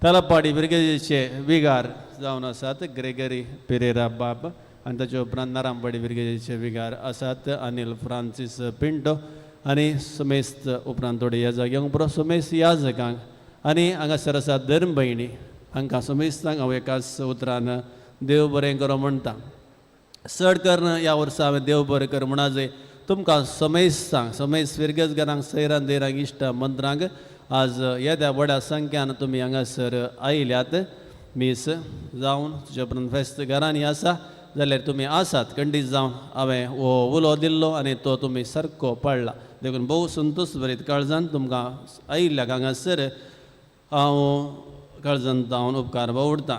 Speaker 3: तलपाडी फिरगेजेचे विगार जावन आसात ग्रेगरी पिरेरा बाब. आनी ताचे उपरांत नारामपाडी फिरगेजेचे विगार आसात अनिल फ्रांसीस पिंटो. आनी समेस्त उपरांत थोडे याजक येवंक पुरो समेस्त याजकांक आनी हांगासर आसा धर्म भयणी, हांकां समेस्तांक हांव एकाच उतरान देव बरें करो म्हणटा. चड करून ह्या वर्सा हांवें देव बरें कर म्हणा जाय तुमकां समेस्तांक, समेस्त फिरगेजगारांक, सैरां देरांक, इश्टा मंत्रांक आज येद्या व्हड्या संख्यान तुमी हांगासर आयल्यात. मीस जावन तुज्या उपरांत फेस्त घरांनी आसा. जाल्यार तुमी आसात खंडीत जावन हांवें हो उलो दिल्लो आनी तो तुमी सारको पाळ्ळा देखून भोव संतोश बरीत काळजान तुमकां आयिल्ल्या हांगासर हांव काळजान जावन उपकार बावडटा.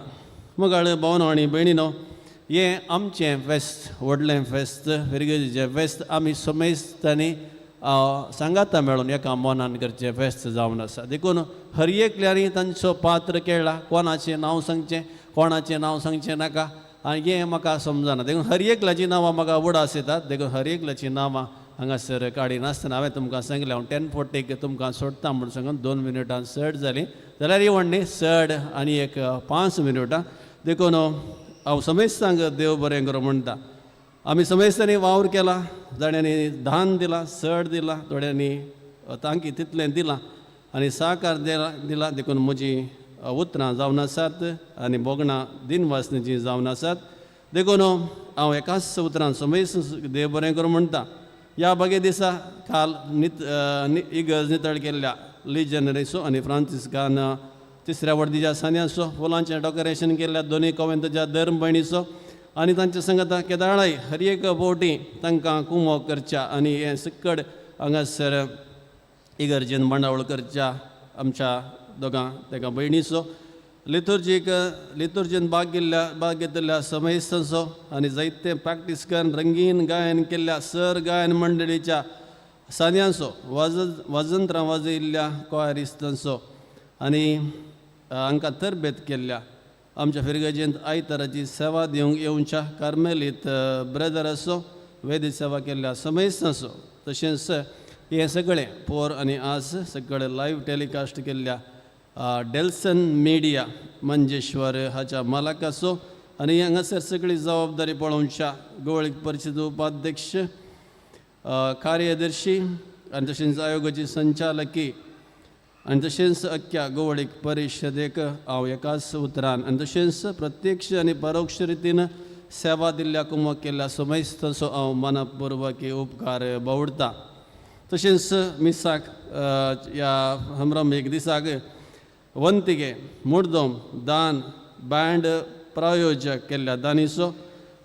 Speaker 3: मुगाळ भावनो आनी भयणीनो, हें आमचें फेस्त, व्हडलें फेस्त, फिरगेजीचें फेस्त आमी समेस्तांनी सांगाता मेळून एका मनान करचें फेस्त जावन आसा. देखून हर एकल्यांनी तांचो पात्र केळ्ळा, कोणाचें नांव सांगचें कोणाचें नांव सांगचें नाका आनी हें म्हाका समजना. देखून हर एकल्याचीं नांवां म्हाका उडास येतात, देखून हर एकल्याचीं नांवां हांगासर काडिनासतना हांवें तुमकां सांगलें हांव 10:40 तुमकां सोडटा म्हूण सांगून 2 मिनटां चड जालीं जाल्यार ही व्हडली चड आनी एक 5 मिनटां. देखून हांव समेस्तांक देव बरें करूं म्हणटा. आमी समेस्तांनी वावर केला, जाण्यांनी धान दिलां, चड दिलां, थोड्यांनी तांकी तितलें दिलां आनी साकार दिला. देखून म्हजी उतरां जावन आसात आनी भोगणां दिनवासनीचीं जावन आसात. देखून हांव एकाच उतरान समेस्त देव बरें करूं म्हणटा. ह्या बागे दिसा काल इगर्ज नितळ केल्ल्या लिजनरीचो आनी फ्रांसिस्कान तिसऱ्या वर्दीच्या सान्याचो फुलांचें डेकोरेशन केल्ल्या दोनूय कोवेंतच्या धर्म भयणीचो आनी तांच्या संगता केदाळाय हर एक बोटी तांकां कुमोक करच्या आनी हें सिक्कड हांगासर इगर्जेन मांडावळ करच्या आमच्या दोगां तेका भयणीचो लितुर्जीक लितुर्जीन भाग घेतिल्ल्या समेस्तांचो आनी जायते प्रॅक्टीस करून रंगीन गायन केल्ल्या सर गायन मंडळीच्या सान्यांचो वाजंत्रां वाजयिल्ल्या कॉयरिस्तांचो आनी हांकां तरबेत केल्ल्या आमच्या फिरगजेंत आयताराची सेवा दिवंक येवच्या कार्मेलीत ब्रदराचो वेदी सेवा केल्ल्या समेस्तांचो तशेंच हें सगळें पोर आनी आज सगळें लायव्ह टेलिकास्ट केल्ल्या डेल्सन मिडिया मंजेश्वर हाच्या मालकाचो आनी हांगासर सगळी जबाबदारी पळोवच्या गोवळीक परिशद उपाध्यक्ष कार्यदर्शी आनी तशेंच आयोगाची संचालकी आनी तशेंच अख्ख्या गोवळीक परिशदेक हांव एकाच उतरान आनी तशेंच प्रत्यक्ष आनी परोक्ष रितीन सेवा दिल्ल्या कुमक केल्ल्या समेस्तांचो हांव मनापुर्वकी उपकार बावडटा. तशेंच मिसाक ह्या हमरम एक दिसाक वंतिगे मुर्दम दान बँड प्रायोजक केल्ल्या दानीचो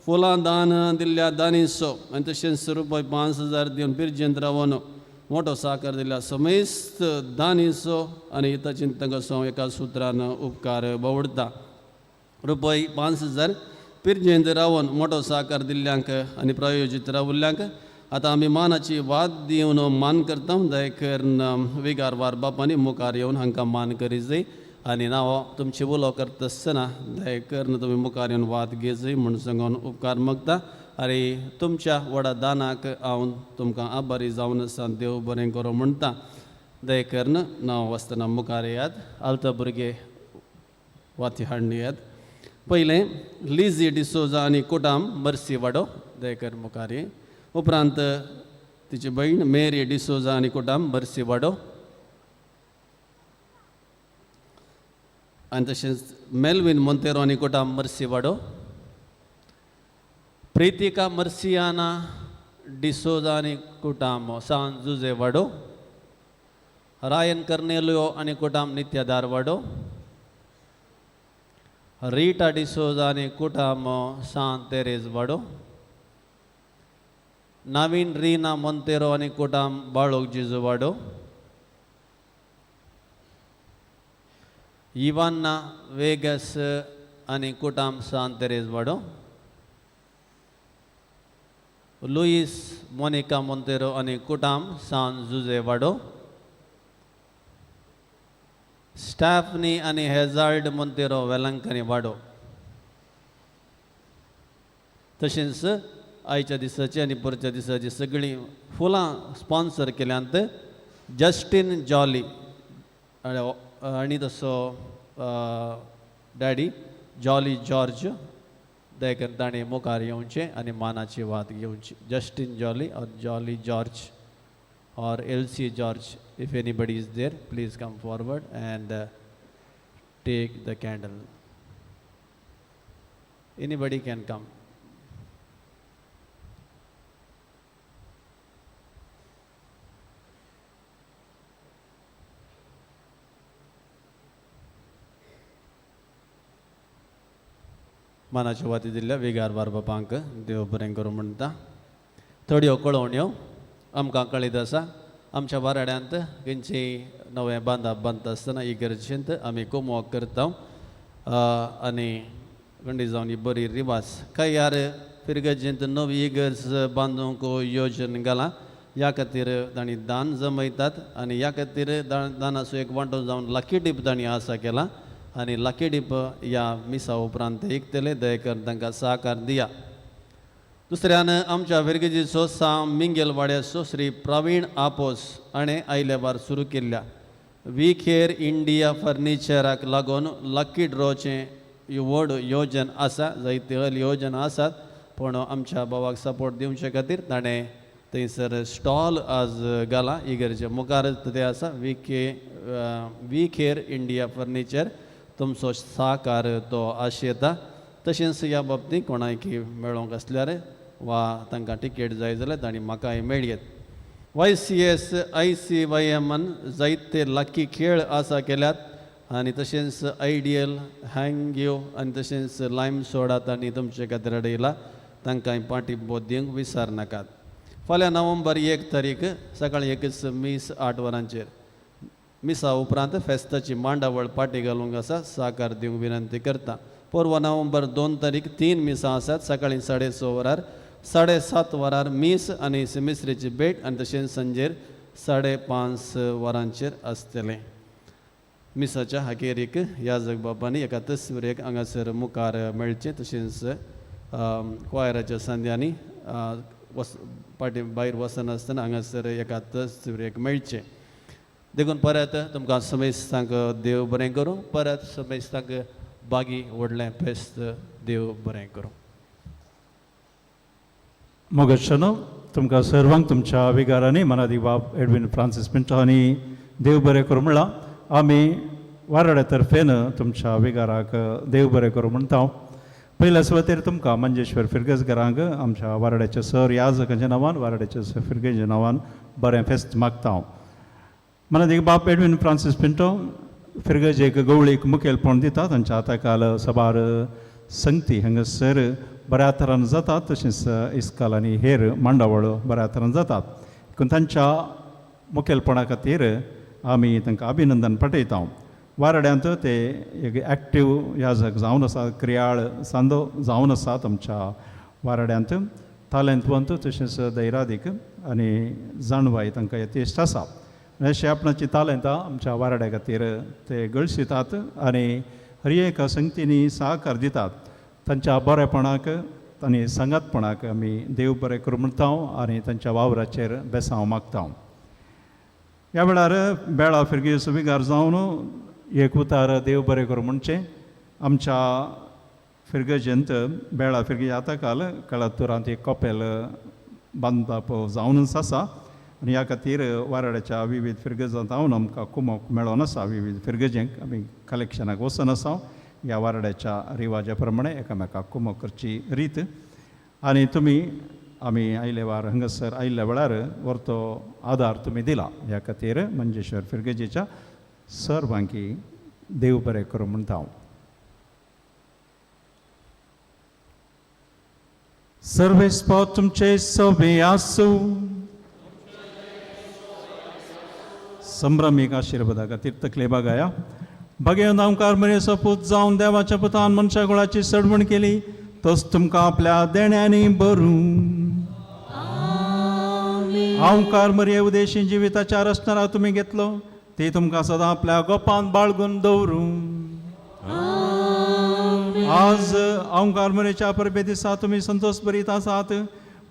Speaker 3: फुलां दान दिल्ल्या दानीचो आनी तशेंच रुपय 5,000 दिवन पिरजेंत रावन मोटो साकर दिल्ल्या समेस्त दानीचो आनी हितचिंतकाचो हांव एका सुत्रान उपकार बावडटा. रुपय 5,000 पिरजेंत रावन मोटो साकर दिल्ल्यांक आनी प्रायोजीत रावल्ल्यांक आतां आमी मानाची वाद दिवन मान करता. दयकरून विगार वार बापांनी मुखार येवन हांकां मान करी जाय आनी नांव तुमची उलो करता आसतना दयकरून तुमी मुखार येवन वाद घेजय म्हूण सांगून उपकार मागता आनी तुमच्या व्हडा दानाक हांव तुमकां आभारी जावन आसा. देव बरें करूं म्हणटा. दयकरून नांव वाचतना मुखार येयात. आलतो भुरगे वाती हाडून येयात. पयलें लिजी डिसोजा आनी कुटाम मर्सी वाडो दयकर मुखार ये. उपरांत तिची भयण मेरी डिसोजा आनी कुटाम बर्सी वाडो आनी तशेंच मेलवीन मोंतेरो आनी कुटाम मर्सी वाडो, प्रितिका मर्सियाना डिसोजा आनी कुटाम सान जुजे वाडो, रायन कर्नेलियो आनी कुटाम नित्यादार वाडो, रिटा डिसोजा आनी कुटाम सान तेरेज वाडो, नवीन रीना मोंतेरो आनी कुटाम बाळोक जिजू वाडो, इवान्ना वेगस आनी कुटाम सान तेरेज वाडो, लुईस मोनिका मोंतेरो आनी कुटाम सान जुजे वाडो, स्टॅफनी आनी हेजाल्ड मोंतेरो वेलंकनी वाडो. तशेंच आयच्या दिसाची आनी परच्या दिसाची सगळीं फुलां स्पॉन्सर केल्यांत जस्टीन जॉली आनी तसो डॅडी जॉली जॉर्ज दयकरून ताणें मुखार येवचें आनी मानाची वात घेवची. Justin Jolly or Jolly George or Elsie George, if anybody is there please come forward and take the candle. Anybody can come. मानाच्यो वाती दिल्ल्या विगार बारबापांक देव बरें करूं म्हणटा. थोड्यो कळोवण्यो आमकां कळीत आसा. आमच्या वाराड्यांत खंयची नवें बांदाप बांदता आसतना इगर्जेंत आमी कोमोक करता आनी गंडी जावन ही बरी रिवाज. कांय यार फिरगर्जेंत नवी इगर्ज बांदूंक योजन घालां, ह्या खातीर तांणी दान जमयतात आनी ह्या खातीर दानाचो एक वांटो जावन लकी डीप तांणी आसा केला आनी लकी डीप ह्या मिसा उपरांत ते इकतले. दयेकर तांकां सहकार दिया. दुसऱ्यान आमच्या फिरगर्जेचो सां मिंगेल वाड्याचो श्री प्रवीण आपोस हाणें आयले वार सुरू केल्ल्या we care India फर्निचराक लागून लकी ड्रॉचें व्हड योजन आसा. जायते योजना आसात पूण आमच्या भावाक सपोर्ट दिवचे खातीर ताणें थंयसर स्टॉल आज घाला इगर्जे मुखार तें आसा. We care India furniture तुमचो साकार तो आशेता. तशेंच ह्या बाबतींत कोणायकी मेळोंक आसल्यार वा तांकां टिकेट जाय जाल्यार तांणी म्हाकाय मेळयेत. Y C S I C Y एमान जायते लकी खेळ आसा केल्यात आनी तशेंच आयडियल हँग्यो आनी तशेंच लायम सोडा तांणी तुमचे खातीर हाडयला. तांकां पाठिंबो दिवंक विसरनाकात. फाल्यां नोव्हेंबर 1 तारीख सकाळीं एकच मीस 8 वरांचेर मिसा उपरांत फेस्ताची मांडावळ पाटी घालूंक आसा. साकार दिवंक विनंती करता. परवा नोव्हेंबर 2 तारीख 3 मिसां आसात. सकाळीं 6:30 वरार 7:30 वरार मीस आनी सिमिस्त्रीची भेट आनी तशेंच सांजेर 5:30 वरांचेर आसतलें. मिसाच्या हाकेरीक याजक बाबांनी एका तस्वीरेक हांगासर मुखार मेळचें. तशेंच क्वायराच्या संद्यांनी पाटी भायर वचनासतना हांगासर एका तस्वीरेक मेळचें. देखून परत तुमकां समेस्तांक देव बरें करूं. परत समेस्तांक बागी व्हडलें फेस्त देव बरें करूं.
Speaker 6: मोगशनो तुमकां सर्वांक तुमच्या विगारांनी मनादी बाब एडवीन फ्रांसीस पिंटो हांणी देव बरें करूं म्हणलां. आमी वाराड्या तर्फेन तुमच्या विगाराक देव बरें करूं म्हणटा. पयल्या सुवातेर तुमकां मंजेश्वर फिरगजगरांक आमच्या वाराड्याच्या सर याजकांच्या नांवान वाराड्याच्या सर फिरगेच्या नांवान बरें फेस्त मागता हांव. मनादीक बाब एडवीन फ्रांसीस पिंटो फिरगजेक गवळीक मुखेलपण दिता. तांच्या हाताखाल सबार संगती हांगासर बऱ्या तरान जातात. तशेंच इस्काल आनी हेर मांडावळ बऱ्या तरान जातात. देखून तांच्या मुखेलपणा खातीर आमी तांकां अभिनंदन पाठयता. वाराड्यांत ते एक एक्टीव याजक जावन आसा, क्रियाळ सांदो जावन आसात आमच्या वाराड्यांत. तालेंतवंत तशेंच दैरादीक आनी जाणवाय तांकां यथेश्ट आसा. अशें आपणाची तालेंतां आमच्या वाराड्या खातीर ते गळशितात आनी हर एका संगतींनी सहकार दितात. तांच्या बरेपणाक आनी सांगातपणाक आमी देव बरें करूं म्हणटा आनी तांच्या वावराचेर बेसांव मागता. ह्या वेळार बेळा फिरगेचो विगार जावन एक उतार देव बरें करूं म्हणचें. आमच्या फिरगजेंत बेळा फिरगे आतां काल कळातुरांत एक कपेल बांदप जावनच आसा आनी ह्या खातीर वाराड्याच्या विविध फिरगजांत हांव आमकां कुमोक मेळोन आसा. विविध फिरगजेंक आमी कलेक्शनाक वचून आसा. ह्या वाराड्याच्या रिवाजा प्रमाणे एकामेकाक कुमोक करची रीत आनी तुमी आमी आयले वार हांगासर आयिल्ल्या वेळार वरतो आदार तुमी दिला. ह्या खातीर मंजेश्वर फिरगजेच्या सर्वांकी देव बरें करूं म्हणटा हांव. सर्वेस्पोत तुमचे सोबे आसूं. संभ्रमीक आशिर्वादा खातीर तकले बागाया बागेवन आमकार मरेचो पूत जावन देवाच्या पुतान मनशा कुळाची सडवण केली तोच तुमकां आपल्या देण्यांनी बरूं. आमकार मरये उदेशी जिविताच्या रचणारा तुमी घेतलो ती तुमकां सदां आपल्या गोपान बाळगून दवरूं. आज आमकार मरेच्या परबे दिसा तुमी संतोश भरीत आसात.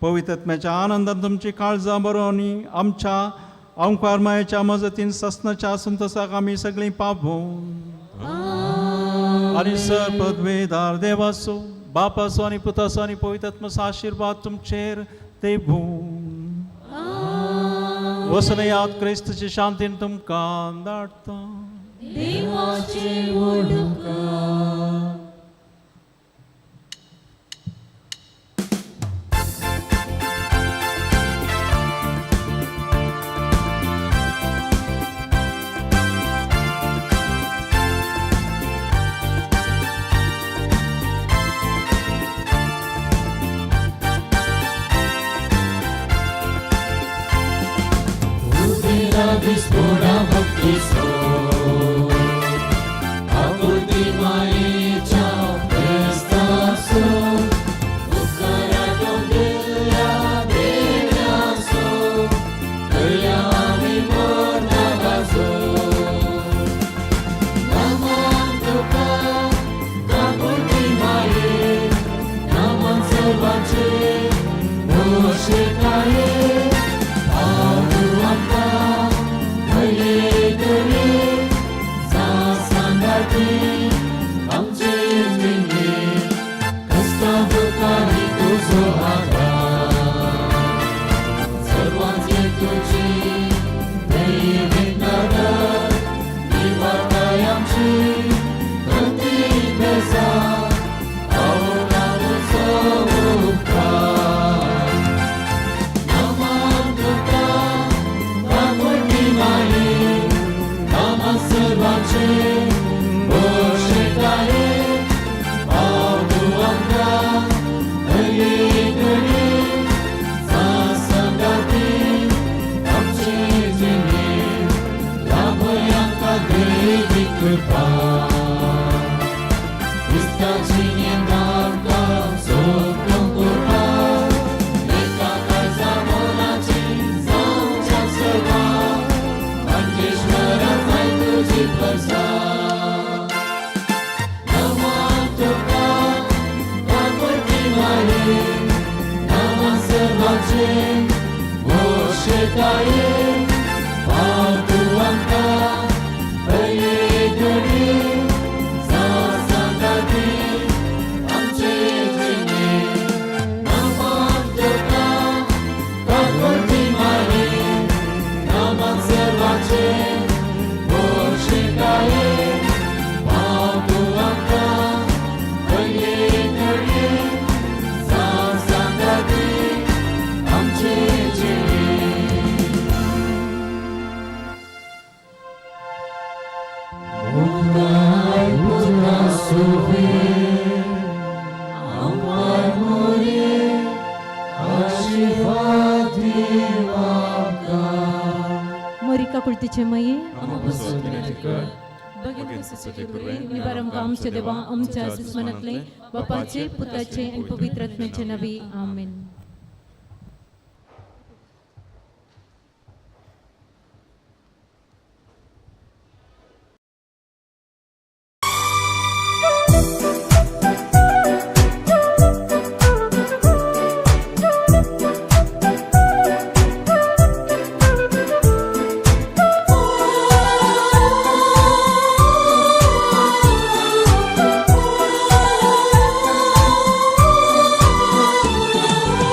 Speaker 6: पवित्रत्म्याच्या आनंदान तुमची काळजां बरोवन आमच्या आमकार मायेच्या मजतीन ससनाच्या संतोषाक आमी सगळीं पावूं. आनी सर पदवेदार देवाचो बापाचो आनी पुताचो आनी पवित्रात्म्याचो आशिर्वाद तुमचेर देवूं. वसनयात क्रिस्तची शांतीन तुमकां धाडटा.
Speaker 16: देवाचे वडुका. दिसो आकृती मायेच्या क्रिस्ताचो उपकाराक दिल्ल्या देण्याचो करया आमी मरना गाजो नमन तुका काकुळटी माये नमन सर्वांचे भोशेकाये पावू आमकां भयले घडये जा सांगाती आमचे जिणे कश्टा दुखांनी तुजो आदार सर्वांचे तुजी दैवीक नदर निवारताय आमची गती बेजा पावना तुजो उपकार नमन तुका काकुळटी माये नमन सर्वांचे भोशेकाये पावू आमकां हरये घडये जा सांगाती आमचे जिणे लाभय आमकां देवी कृपा क्रिस्ताची आमकां सोदूंक कृपा एका काळजा मोलाची जावच्या सेवा मांजेश्वरा जाय तुजी प्रजा नमन तुका काकुळटी माये नमन सर्वांचे भोशेकाये पाव तूं आमकां हरये घडये जा सांगाती आमचे जिणे नमन तुका काकुळटी माये नमन सर्वांचे भोशेकाये पाव तूं आमकां हरये घडये जा सांगाती आमचे जिणे मुखार पुता सुवे आमकां मोरे आशीर्वाद आमकां
Speaker 18: मोरी काकुळतीचे माये
Speaker 16: निवार
Speaker 18: आमकां आमच्या देवा आमच्या दुस्मनांतले बापाचे पुताचे आनी पवित्र आत्म्याचे नांवी आमेन.
Speaker 16: Oh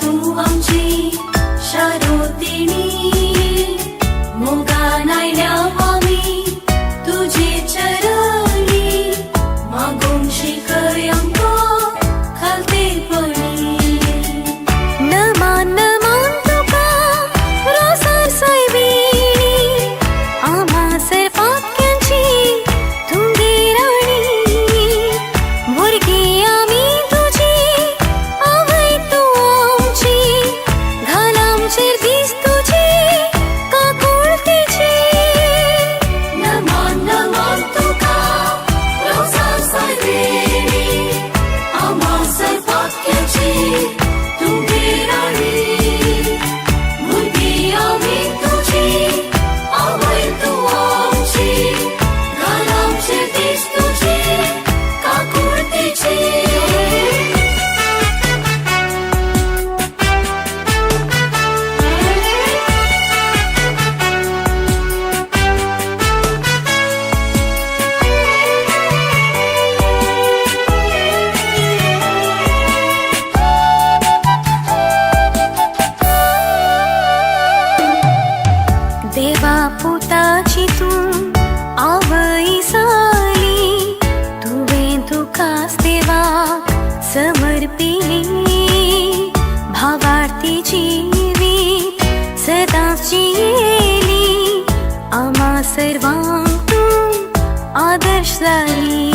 Speaker 1: तूं आमची शारोतिणी मोगान आयल्या आमी तुजे चरणी मागूंक शिकय आमकां खालतेपणी.
Speaker 17: नमान नमान तुका रोसार सायबिणी आमा सर्वाक्यांची तुगे राणी भुरगीं आमी तुजी आवय तूं आमची घाल आमचेर दीस तुजी काकुळतेची.
Speaker 1: नमान नमान तुका रोसार सायबिणी आमा सर्वाक्यांची तुगे राणी भुरगीं आमी तुजी आवय तूं आमची घाल आमचेर दीस तुजी काकुळतेची.
Speaker 17: देवा पुताची तूं आवय जाली तुवें तुकाच देवाक समर्पिली भावार्थी जिवीत सदांच जियेली आमा सर्वांक तूं आदर्श जाली.